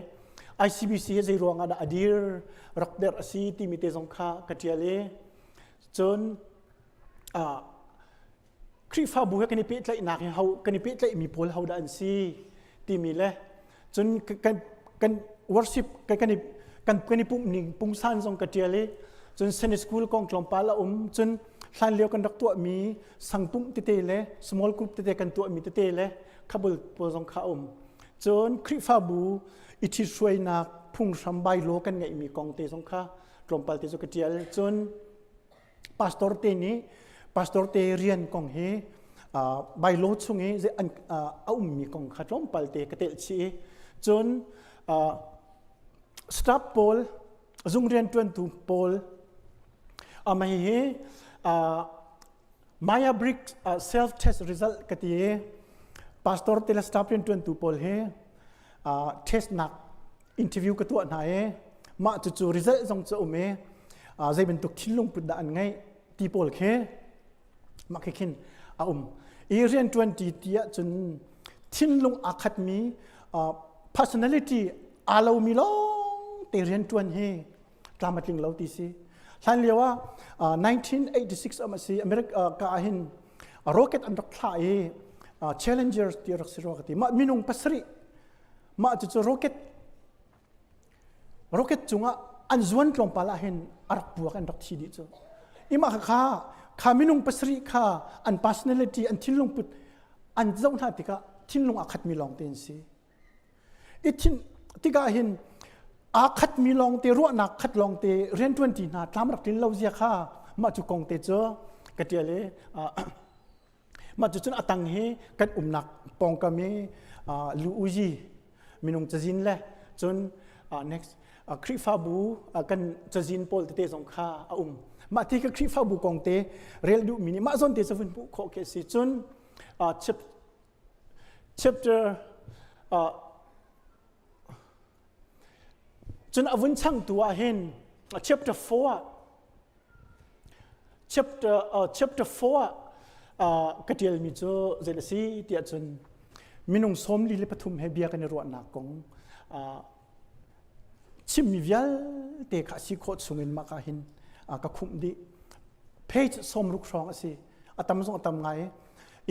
ICBC hi zei ruang ah dah a dir rak der a si timi te zong kha ka tial i cun Khrihfabu he kan i pehtlaihnak hi ho kan i pehtlaihmi pawl ho dah an si timi le cun kan kan worship kan kan i kan kan i pumh ning pungsan zong ka tial i cun Sunday school kong tlawmpal a um cun hlan lio kan rak tuahmi sangpumh tete le small group tete kan tuahmi tete le khabul pawl zong kha um cun Khrihfabu i ṭhithruainak phunghram bylaw kan ngeihmi kong te zong kha tlawmpal te cu ka tial cun pastor te nih pastor te rian kong hi bylaw chung i a ummi kong kha tlawmpal te ka telh chih i cun staff pawl zung rianṭuantu pawl amah hi Maya Brick self test result ka ti i pastor te le staff rianṭuantu pawl hi test nak interview ka tuah hna i mah cucu result zong cu um i zei bantuk thinlung put dah an ngeih ti pawl khi mah khi khin a um i rianṭuan ti ti ahcun thinlung aa khatmi personality aa lomi lawng te rianṭuan hi tlam a tling lo ti si hlan lio ah 1986 am a si America ka ah hin rocket an rak thlah i Challenger ti rak si rua ka ti mah minung pasarih mah cucu rocket rocket cungah an zuan tlawmpal ah hin a rak puak an rak thi dih cu ima kha kha minung pasarih kha an personality an thinlung put an zoh hna tikah thinlung aa khatmi lawng te an si i thin tikah hin aa khatmi lawng te ruahnak khat lawng te rianṭuan ti hna tlam rak tlin lo zia kha mah cu kong te cu ka ṭial i Mah cucun a tang hi kan umnak pawngkam i lu uzi minung cazin le cun next Khrihfabu kan cazin pawl tete zong kha a um. Mah ti ka Khrihfabu kong te rel duhmi nih mah zawn te cu vun hmuh khawh khi a si. Cun chapter cun a vun changtu ah hin chapter 4 ah Chapter, uh, chapter 4 ah uh, ka ṭialmi cu zei a si tiah cun minung 43 he bia kan i ruahnak kong uh, chimmi vialte kha si khawh chungin mah ka hin uh, ka khumh dih. Page 60 hrawng a si. A tam zong a tam ngai.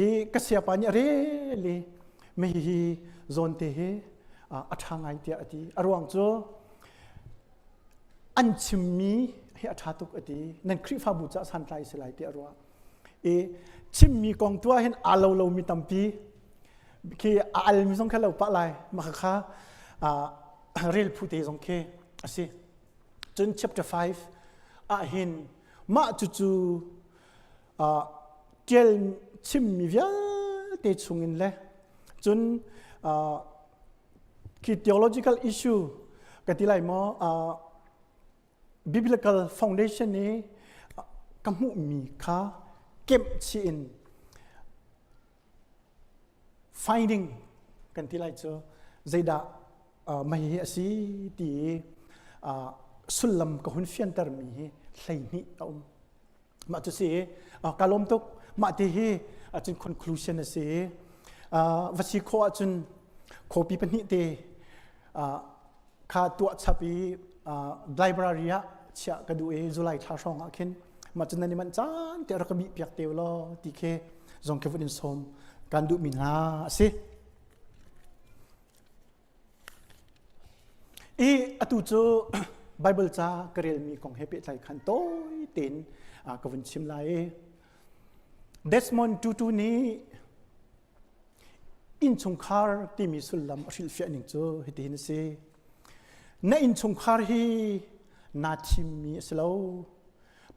I ka siapa nih a rel i mi hi zawn te hi uh, a ṭha ngai tiah a ti. A ruang cu an chimmi hi a ṭha tuk a ti nan Khrihfabu caah santlai si lai tiah a ruah i chimmi kong tu ah hin aa lo lomi tampi khi a almi zong kha lo pah lai mah kha rel phu te zong khi a si cun chapter 5 ah hin mah cucu ṭial chimmi vialte chungin le cun khi theological issue ka ti lai maw uh, biblical foundation i ka hmuhmi kha kemh chih in finding kan ti lai cu zeidah uh, mei hi a si ti i uh, sullam ka hun fiantermi hi 12 a um Mah cu si ka lawm tuk. Mah ti hi cun conclusion a si. Va si khawh ahcun copy pahnih te kha tuah chap i library ah chiah ka duh i July thla hrawng ah khin mah cu nan i manh caan te rak ka bih piak te law ti khi zong khi vun in sawm kan duhmi hna a si. I atu cu Baibal ca ka relmi kong he pehtlai khan tawi tein ka vun chim lai i Desmond Tutu nih innchungkhar timi sullam a hrilhfiah ning cu hitihin a si. Na innchungkhar hi Naa thimmi a si lo.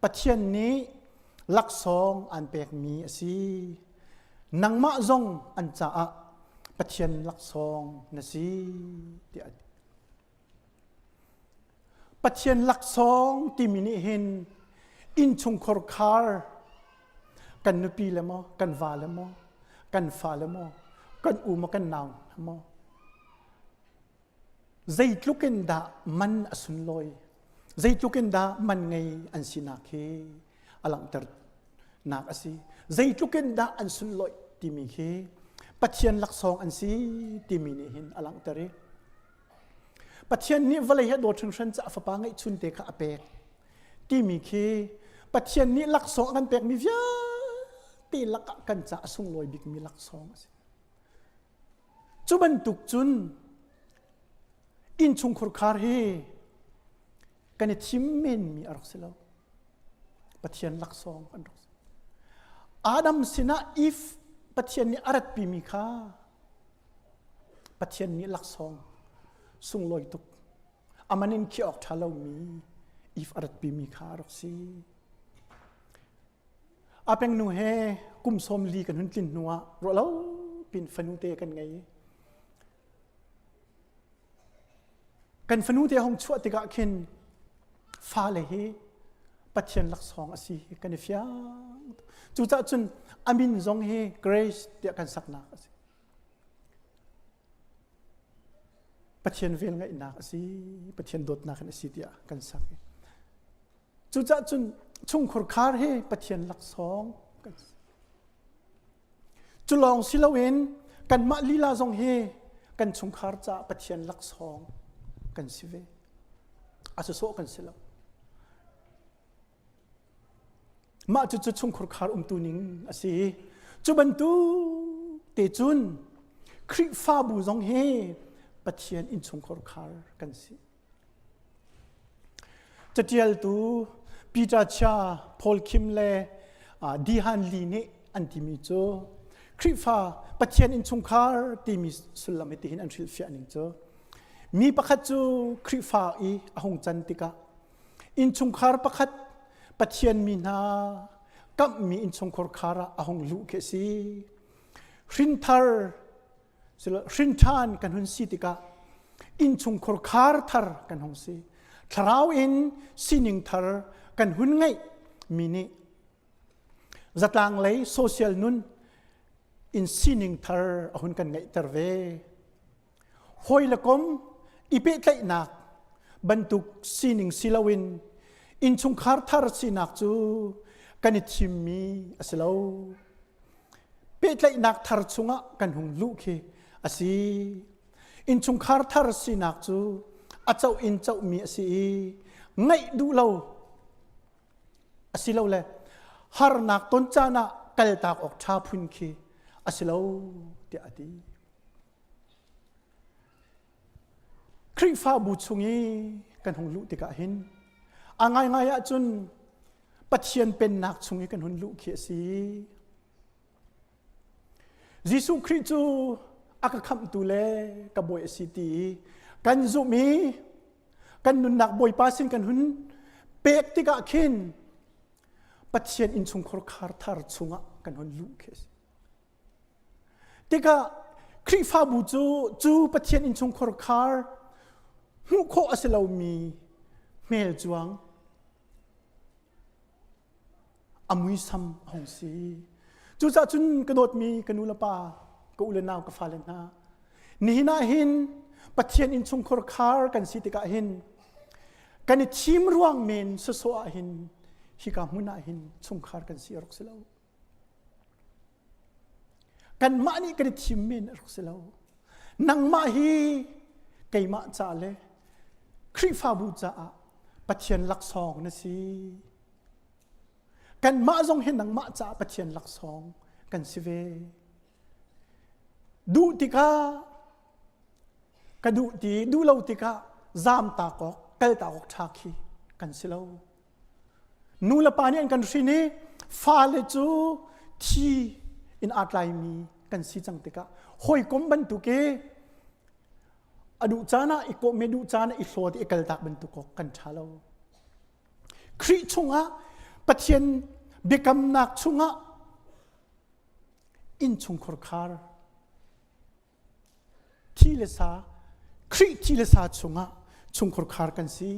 Pathian nih laksawng aan pekmi a si. Nangmah zong an caah Pathian laksawng na si tiah a ti. Pathian laksawng timi nih hin innchungkhar khar kan nupi le maw, kan va le maw, kan fa le maw, kan u maw, kan nau maw, zeitluk in dah man a sunlawi, zeitluk in dah man ngei an sinak hi a langhter nak a si. Zeitluk in dah an sunlawih timi khi Pathian laksawng an si timi nih hin a langhter i Pathian nih vawlei hi a dawt hringhran caah fapa ngeihchun te kha a pek timi khi Pathian nih laksawng a kan pekmi vialte lakah kan caah a sunglawi bikmi laksawng a si. Cu bantuk cun innchungkhar khar hi kan i thim menmi a rak si lo. Pathian laksawng an rak si. Adam sinah if Pathian nih a ratpimi kha Pathian nih laksawng sunglawi tuk aman in khiah awk ṭha lomi if a ratpimi kha a rak si. A pengnu he kum sawm li kan hun tlin hnuah ruah lo pin fanu te kan ngei. Kan fanu te hong chuah tikah khin fale hi Pathian laksawng a si hi kan i fiang. Cucaah cun a min zong hi grace tiah kan saknak a si. Pathian vel ngaihnak a si, Pathian dawtnak in a si tiah kan sak. Cucaah cun chungkhur khar hi Pathian laksawng kan si. Cu lawng si loin kanmah lila zong hi kan chungkhar caah Pathian laksawng kan si ve. A sawsawh kan si lo. Mah cucu chungkhur khar umtu ning a si. Cu bantuk te cun Khrihfabu zong hi Pathian innchungkhar khar kan si. Catialtu Peter Chia, Paul Kim le Dihan Li nih an timi cu Khrihfa Pathian innchungkhar timi sullam hi tihin an hrilhfiah ning cu mi pakhat cu Khrihfa i a hung can tikah innchungkhar pakhat Pathian mi hna kamhmi innchungkhar khar ah a hung luh khi a si. Hrinthar hrinṭhan kan hun si tikah innchungkhar khar thar kan hung si. Thlarau in sining thar kan hun ngeih mi nih zatlang lei social nun in sining thar a hun kan ngeihter ve. Hawi le kom i pehtlaihnak bantuk sining si loin innchungkhar thar sinak cu kan i thimmi a si lo. Pehtlaihnak thar chungah kan hung luh khi a si. Innchungkhar thar sinak cu a coh in cohmi a si i ngaih duh lo asilole harnak ton caan ah kaltak awk ṭha phun khi a si lo tiah a ti. Khrihfabu chung i kan hung luh tikah hin a ngaingai ahcun Pathian pennak chung i kan hun luh khi a si. Jesuh Khrih cu a ka khamhtu le ka bawi a si ti i kan zumh i kan nunnak Bawipa sin kan hun pek tikah khin Pathian innchungkhar khar thar chungah kan hun luh khi a si. Tikah Khrihfabu cu cu Pathian innchungkhar khar hmuh khawh a si lomi hmelcuang a muisam a hung si. Cucaah cun ka dawtmi ka nu le pa, ka u le nau, ka fale hna, nihin ah hin Pathian innchungkhar khar kan si tikah hin kan i thim ruang men sawsawh ah hin hika hmun ah hin chungkhar kan si a rak si lo. Kanmah nih kan i thim men a rak si lo. Nangmah hi keimah ca le Khrihfabu caah Pathian laksawng na si. Kanmah zong hi nangmah caah Pathian laksawng kan si ve. Duh tikah ka duh ti duh lo tikah zaam tak awk kal tak awk ṭha khi kan si lo. Nu le pa nih an kan hrin i fale cu thi in aa tlaimi kan si cang tikah hawikom bantuk i a duh caan ah i kawm i duh caan ah i hlawt i kaltak bantuk awk kan ṭha lo. Khrih chungah Pathian biakamnak chungah innchungkhar khar thi le sa Khrih thi le sa chungah chungkhar khar kan si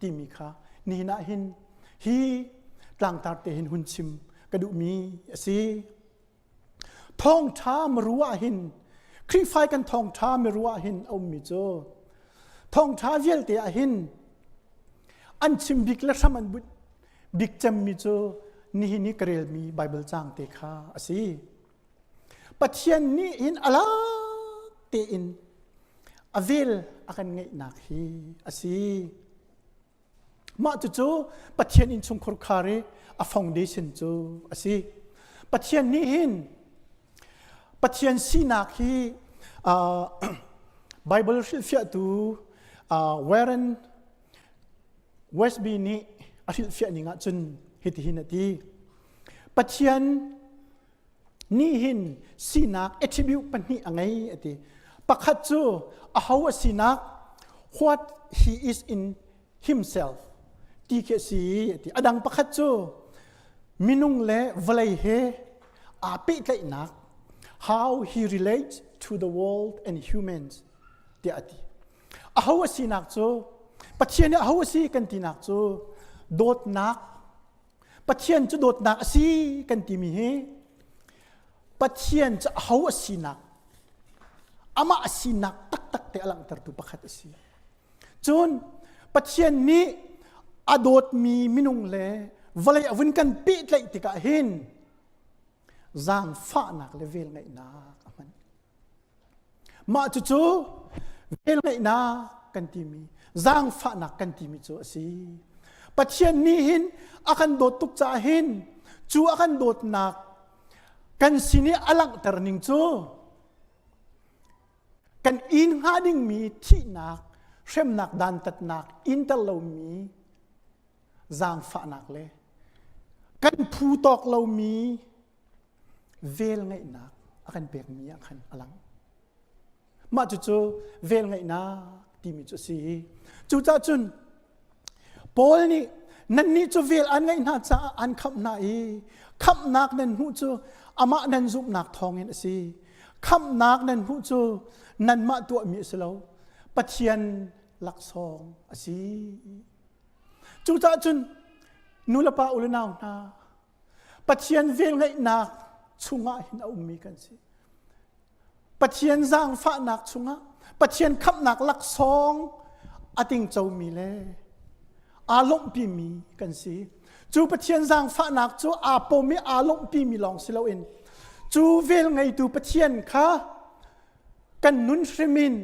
timi kha nihin ah hin hi tlangtar te hin hun chim ka duhmi a si. Thawngṭha maru ah hin Khrihfa kan thawngṭha miru ah hin a ummi cu thawngṭha vialte ah hin an chim bik le hram an bunh bik cemmi cu nihin i ka relmi Baibal caang te kha a si. Pathian nih hin alak tein a vel a kan ngeihnak hi a si. Mah cucu Pathian innchungkhar khar i a foundation cu a si. Pathian nih hin Pathian sinak hi uh, Bible hrilhfiahtu uh, Warren Westby nih a hrilhfiah ning ahcun hitihin a ti. Pathian nih hin sinak attribute pahnih a ngei a ti. Pakhat cu aho a sinak what he is in himself ti khi a si a ti. A dang pakhat cu minung le vawlei he aa pehtlaihnak how he relates to the world and humans tiah a ti. Aho a sinak cu Pathian nih aho a si kan tinak cu dawtnak Pathian cu dawtnak a si kan timi hi Pathian cu aho a sinak amah a sinak taktak te a langhtertu pakhat a si. Cun Pathian nih a dawtmi minung le vawlei a vun kan pehtlaih tikah hin zaangfahnak le velngeihnak a hman. Mah cucu velngeihnak kan timi, zaangfahnak kan timi cu a si. Pathian nih hin a kan dawt tuk caah hin cu a kan dawtnak kan sin i a langhter ning cu kan in hnga dingmi thihnak, hremnak, dantatnak in tel lomi zaangfahnak le kan phu tawk lomi velngeihnak a kan pekmi ah khan a lang. Mah cucu velngeihnak timi cu a si. Cucaah cun Paul nih nannih cu vel an ngeih hna caah an khamh hna i khamhnak nan hmuh cu amah nan zumhnak thawngin a si. Khamhnak nan hmuh cu nanmah tuahmi a si lo. Pathian laksawng a si. Cucaah cun nulepa u le nau hna Pathian velngeihnak chungah hin a ummi kan si. Pathian zaangfahnak chungah Pathian khamhnak laksawng a tingcomi le aa lawmhpimi kan si. Cu Pathian zaangfahnak cu aa pom i aa lawmhpimi lawng si loin cu velngeitu Pathian kha kan nun hrim in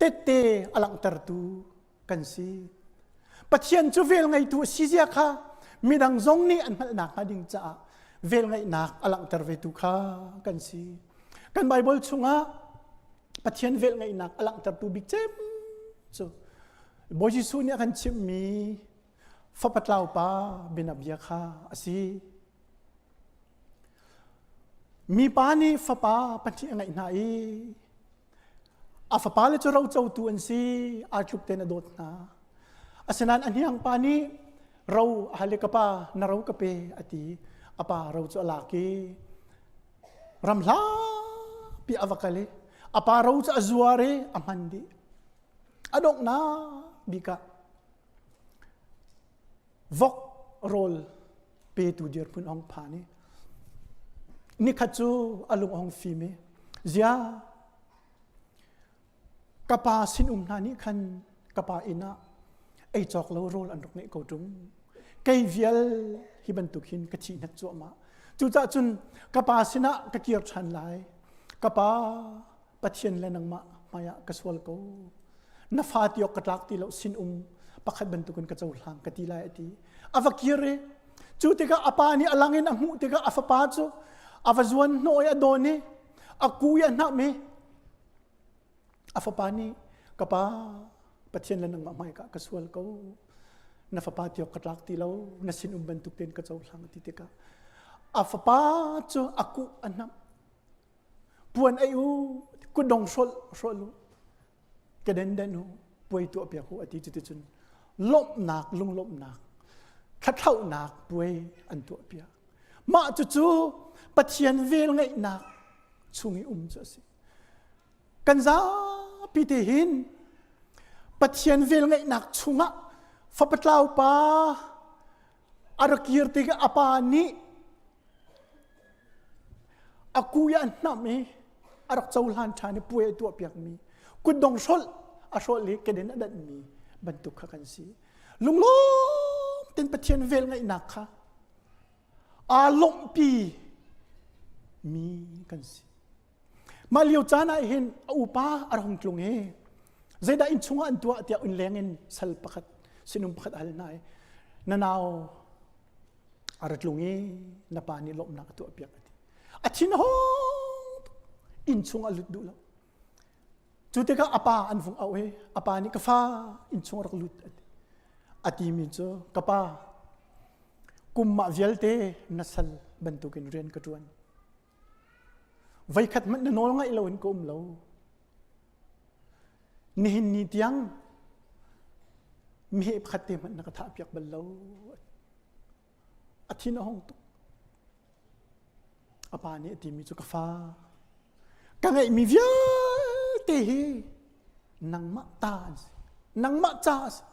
tette a langhtertu kan si. Pathian cu velngeitu a si zia kha midang zong nih an hngalhnak hnga ding caah velngeihnak a langhter vetu kha kan si. Kan Baibal chungah Pathian velngeihnak a langhtertu bik cem cu Bawi Jesuh nih a kan chimhmi fapa tlau pa bianabia kha a si. Mipa nih fapa pahnih a ngeih hna i A fapale cu rocotu an si, aa tluk tein a dawt hna. Asinain a hniang pa nih ro a hal i ka pa na ro ka pe a ti. A pa ro cu a lak i ram hlapi a va kal i a pa ro cu a zuar i a hman dih. A donghnak bik ah vok rawl petu dirhmun hong phan i nikhat cu a lung hong fim i zia ka pa sinum hna nih khan ka pa inn ah ei cawk lo rawl an rak ngeih ko ṭung kei vial hi bantuk hin ka thih hnek cuahmah cucaah cun ka pa sinah ka kir ṭhan lai ka pa Pathian le nangmah hmaiah ka sual ko. Na fa ti awk ka tlak ti lo sin um pakhat bantukin ka cohlang ka ti lai a ti. A va kir i cu tikah a pa nih a lang in a hmuh tikah a fapa cu a va zuan hnawh i a dawn i a ku i a hnamh i a fapa nih ka pa Pathian le nangmah hmaikah ka sual ko na fapa ti awk ka tlak ti lo na sin um bantuk tein ka cohlang a ti tikah a fapa cu a kuh a hnamh Puan ei u, kutdong hrolh hrolh u, ka den den u, puai tuah piak u a ti cuticun lawmhnak lunglawmhnak. Thlathlauhnak puai an tuah piak. Mah cucu Pathian vel ngeihnak chung i um cu a si. Kan zapi te hin Pathian vel ngeihnak chungah fapatlau pa a ra kir tikah a pa nih a kui a hnamh i a rak cohlan ṭhan i puai a tuahpiakmi kutdong hrolh a hrolh i keden a danhmi bantuk kha kan si. Lunglawm tein Pathian vel ngeihnak kha aa lawmhpi mi kan si. Mah lio caan ah hin a upa a rak hung tlung i zeidah inn chungah an tuah tiah innleng in sal pakhat sinum pakhat a hal hna i na nau a ra tlung i na pa nih lawmhnak a tuahpiak a ti. A thin a hung inn chung a lut duh lo. Cu tikah a pa an vung auh i a pa nih ka fa inn chung a rak lut a ti. A timi cu ka pa kum mah vialte na sal bantukin rian ka ṭuan. Voikhat hmanh na nawl ngaih loin ka um lo. Nihin ni tiang meheh pakhat te hmanh na ka thahpiak bal lo. A thin a hung tuk. A pa nih a timi cu ka fa ka ngeihmi vialte hi nangmah ta an si. Nangmah ca a si.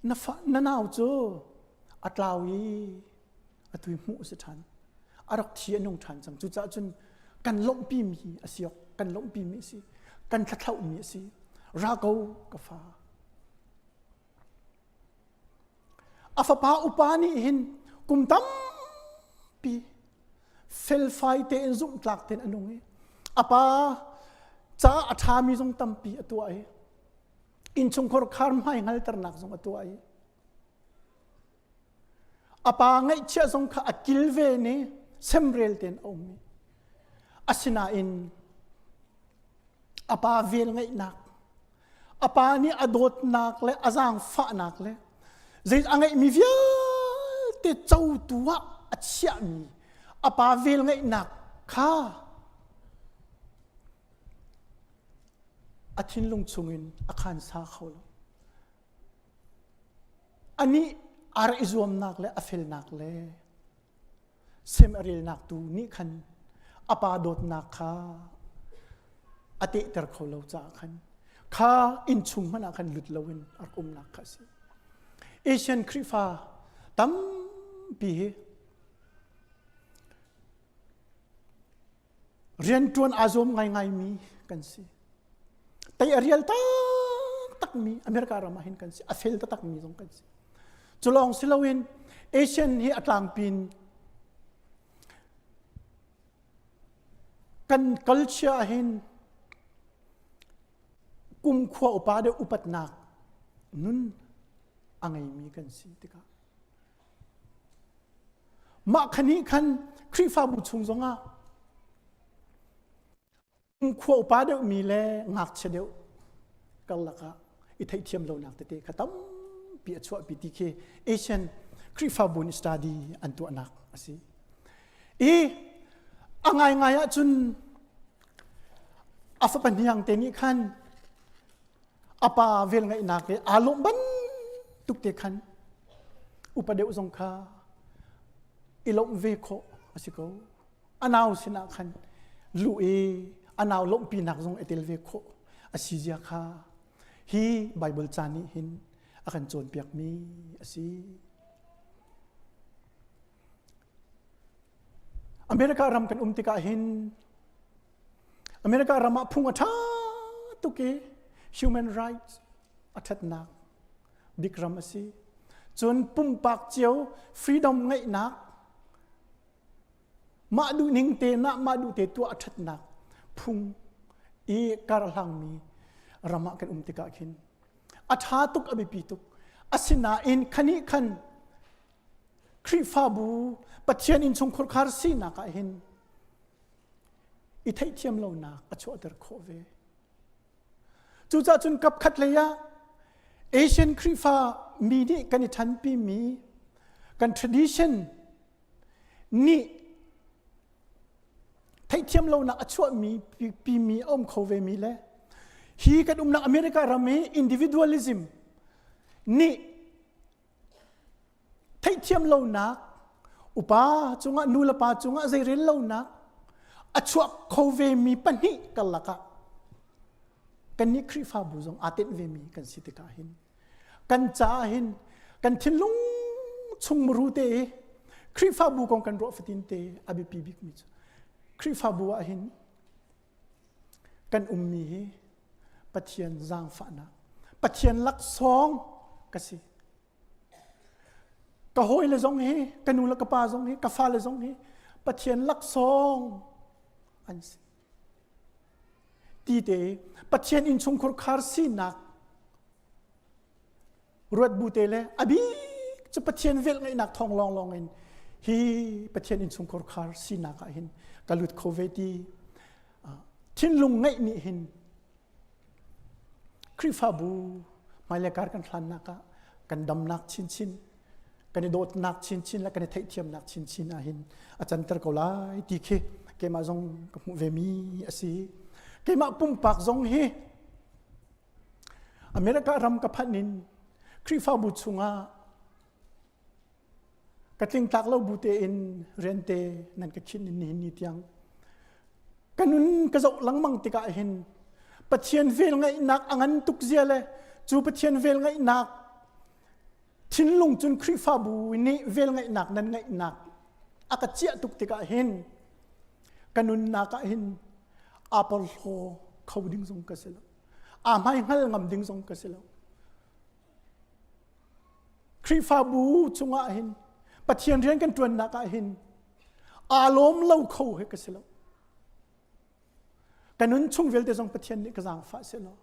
Na fa na nau cu a tlau i atu hi hmuh a si ṭhan. A rak thi a nung ṭhan cang. Cucaah cun kan lawmhpimi a si awk, kan lawmhpimi a si, kan thlathlohmi a si. Ra ko ka fa. A fapa upa nih hin kum tampi felfai tein zumhtlak tein a nung i a pa caah a ṭhami zong tampi a tuah i innchungkhar khar hmai hngalternak zong a tuah i A pa ngaihchiah zong kha a kilven i semrel tein a um i asinain a pa vel ngeihnak a pa nih a dawtnak le a zaangfahnak le zei a ngeihmi vialte cotu ah a chiahmi a pa vel ngeihnak kha a thinlung chungin a khansa kho lo. Anih aa rak i zuamnak le a felnak le sem a relnak tu nih khan a pa dawtnak kha a tehter kho lo caah khan kha innchung hmanh ah khan lut loin a rak umnak kha a si. Asian Khrihfa tampi hi rianṭuan aa zuam ngaingaimi kan si. Tei a rial taktakmi America ram ah hin kan si. A fel taktakmi zong kan si. Cu lawng si loin Asian hi a tlangpin kan culture ah hin kumkhua upa deuh upatnak nun a ngeimi kan si tikah Mah khan nih khan Khrihfabu chung zongah khua upa deuhmi le ngakchia deuh karlak ah i theihthiam lonak tete kha tampi a chuahpi ti khi Asian Khrihfabu nih study an tuahnak a si. I a ngaingai ahcun a fapa hniang te nih khan a pa velngeihnak i aa lawmh bantuk te khan upa deuh zong kha i lawmh ve khawh a si ko. A nau sinah khan luh i a nau lawmhpinak zong i tel ve khawh a si zia kha hi Baibal ca nih hin a kan cawnpiakmi a si. America ram kan um tikah hin America ram ah phung a ṭha tuk i human rights a ṭhatnak bik ram a si. Cun pumpak cio freedom ngeihnak mah duh ning te na mah duh te tuah a ṭhatnak phung i karhlangmi ram ah kan um tikah khin a ṭha tuk a biapi tuk. Asinain khani khan Khrihfabu Pathian innchungkhar khar sinak ah hin i theihthiam lonak a chuahter khawh ve. Cucaah cun kapkhat lei ah Asian Khrihfa mi nih kan i ṭhanpi mi kan tradition nih theihthiam lonak a chuahmi pimi a um kho ve mi le hi kan umnak America ram i individualism nih. Theihthiam lonak, upa cungah nu le pa cungah zeirel lonak a chuak kho vemi pahnih karlak ah kannih Khrihfabu zong aa tenh vemi kan si tikah hin kan caah hin kan thinlung chung muru te i Khrihfabu kong kan ruah fatin te a biapi bikmi cu Khrihfabu ah hin kan ummi hi Pathian zaangfahnak Pathian laksawng ka si Ka hawile zong hi, ka nu le ka pa zong hi, ka fale zong hi Pathian laksawng an si. Ti te Pathian innchungkhur khar sinak ruat bu te le a bik cu Pathian vel ngeihnak thawng lawnglawng in hi Pathian innchungkhur khar sinak ah hin ka lut kho ve ti thinlung ngeih nih hin Khrihfabu hmailei kar kan hlannak ah kan damnak chinchin, kan i dawtnak chinchin le kan i theihthiamnak chinchin ah hin a canter ko lai ti khi keimah zong ka hmuh ve mi a si. Keimah pumpak zong hi America ram ka phanh in Khrihfabu chungah Ka tlingtlak lo bu tein riante nan ka khinh in nihin ni tiang ka nun ka zoh lengmang tikah hin Pathian velngeihnak a ngan tuk zia le cu Pathian velngeihnak thinlung cun Khrihfabu nih velngeihnak nan ngeihnak a ka ciah tuk tikah hin ka nunnak ah hin aa porhlaw kho ding zong ka si lo aa hmai hngal ngam ding zong ka si lo Khrihfabu chungah hin Pathian rian kan ṭuannak ah hin aa lawm lo kho he ka si lo. Ka nun chung vialte zong Pathian nih ka zaangfah seh law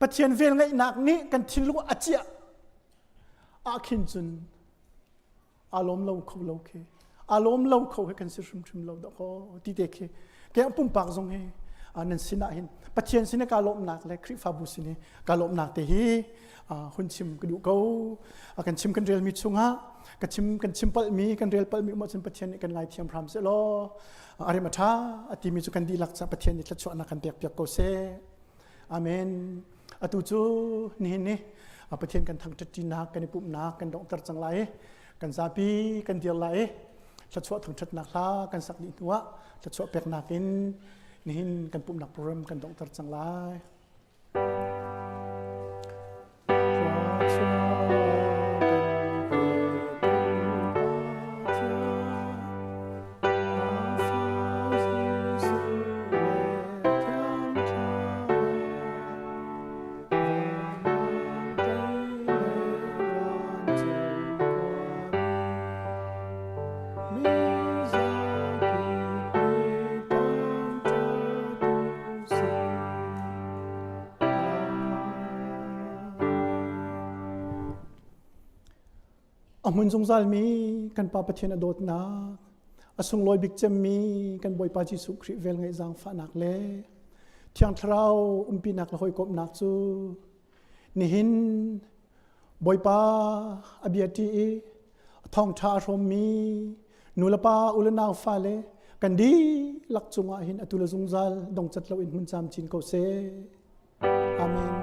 Pathian velngeihnak nih kan thinlung a ciah ah khin cun aa lawm lo kho lo khi aa lawm lo kho he kan si hrimhrim lo dah kaw ti te khi ke pumpak zong hi nan sinah hin Pathian sin ka lawmnak le Khrihfabu sin hi ka lawmnak te hi hun chim ka duh ko kan chim kan relmi chungah ka chim kan chim palmi kan rel palmi um ahcun Pathian nih kan ngai thiam hram seh law a rem a ṭha a timi cu kan dihlak ca Pathian nih thluachuahnak kan pek piak ko seh Amen. Atu cu nihin ni Pathian kan thangṭhatṭinak kan i pumhnak kan donghter cang lai i kan zapi kan dir lai i thluachuah thangṭhatnak hla kan sak dih hnuah thluachuah peknak in nihin kan pumhnak program kan donghter cang lai. A hmun zungzalmi kan Pa Pathian a dawtnak, a sunglawi bik cemmi kan Bawipa Jesuh Khrih velngeih zaangfahnak le Thiang Thlarau umpinak le hawikomhnak cu nihin Bawipa a bia ṭi i thawngṭha a hrawmmi nu le pa u le nau fale kan dihlak cungah hin atu le zungzal dongcat loin hmun camcin ko seh. Amen.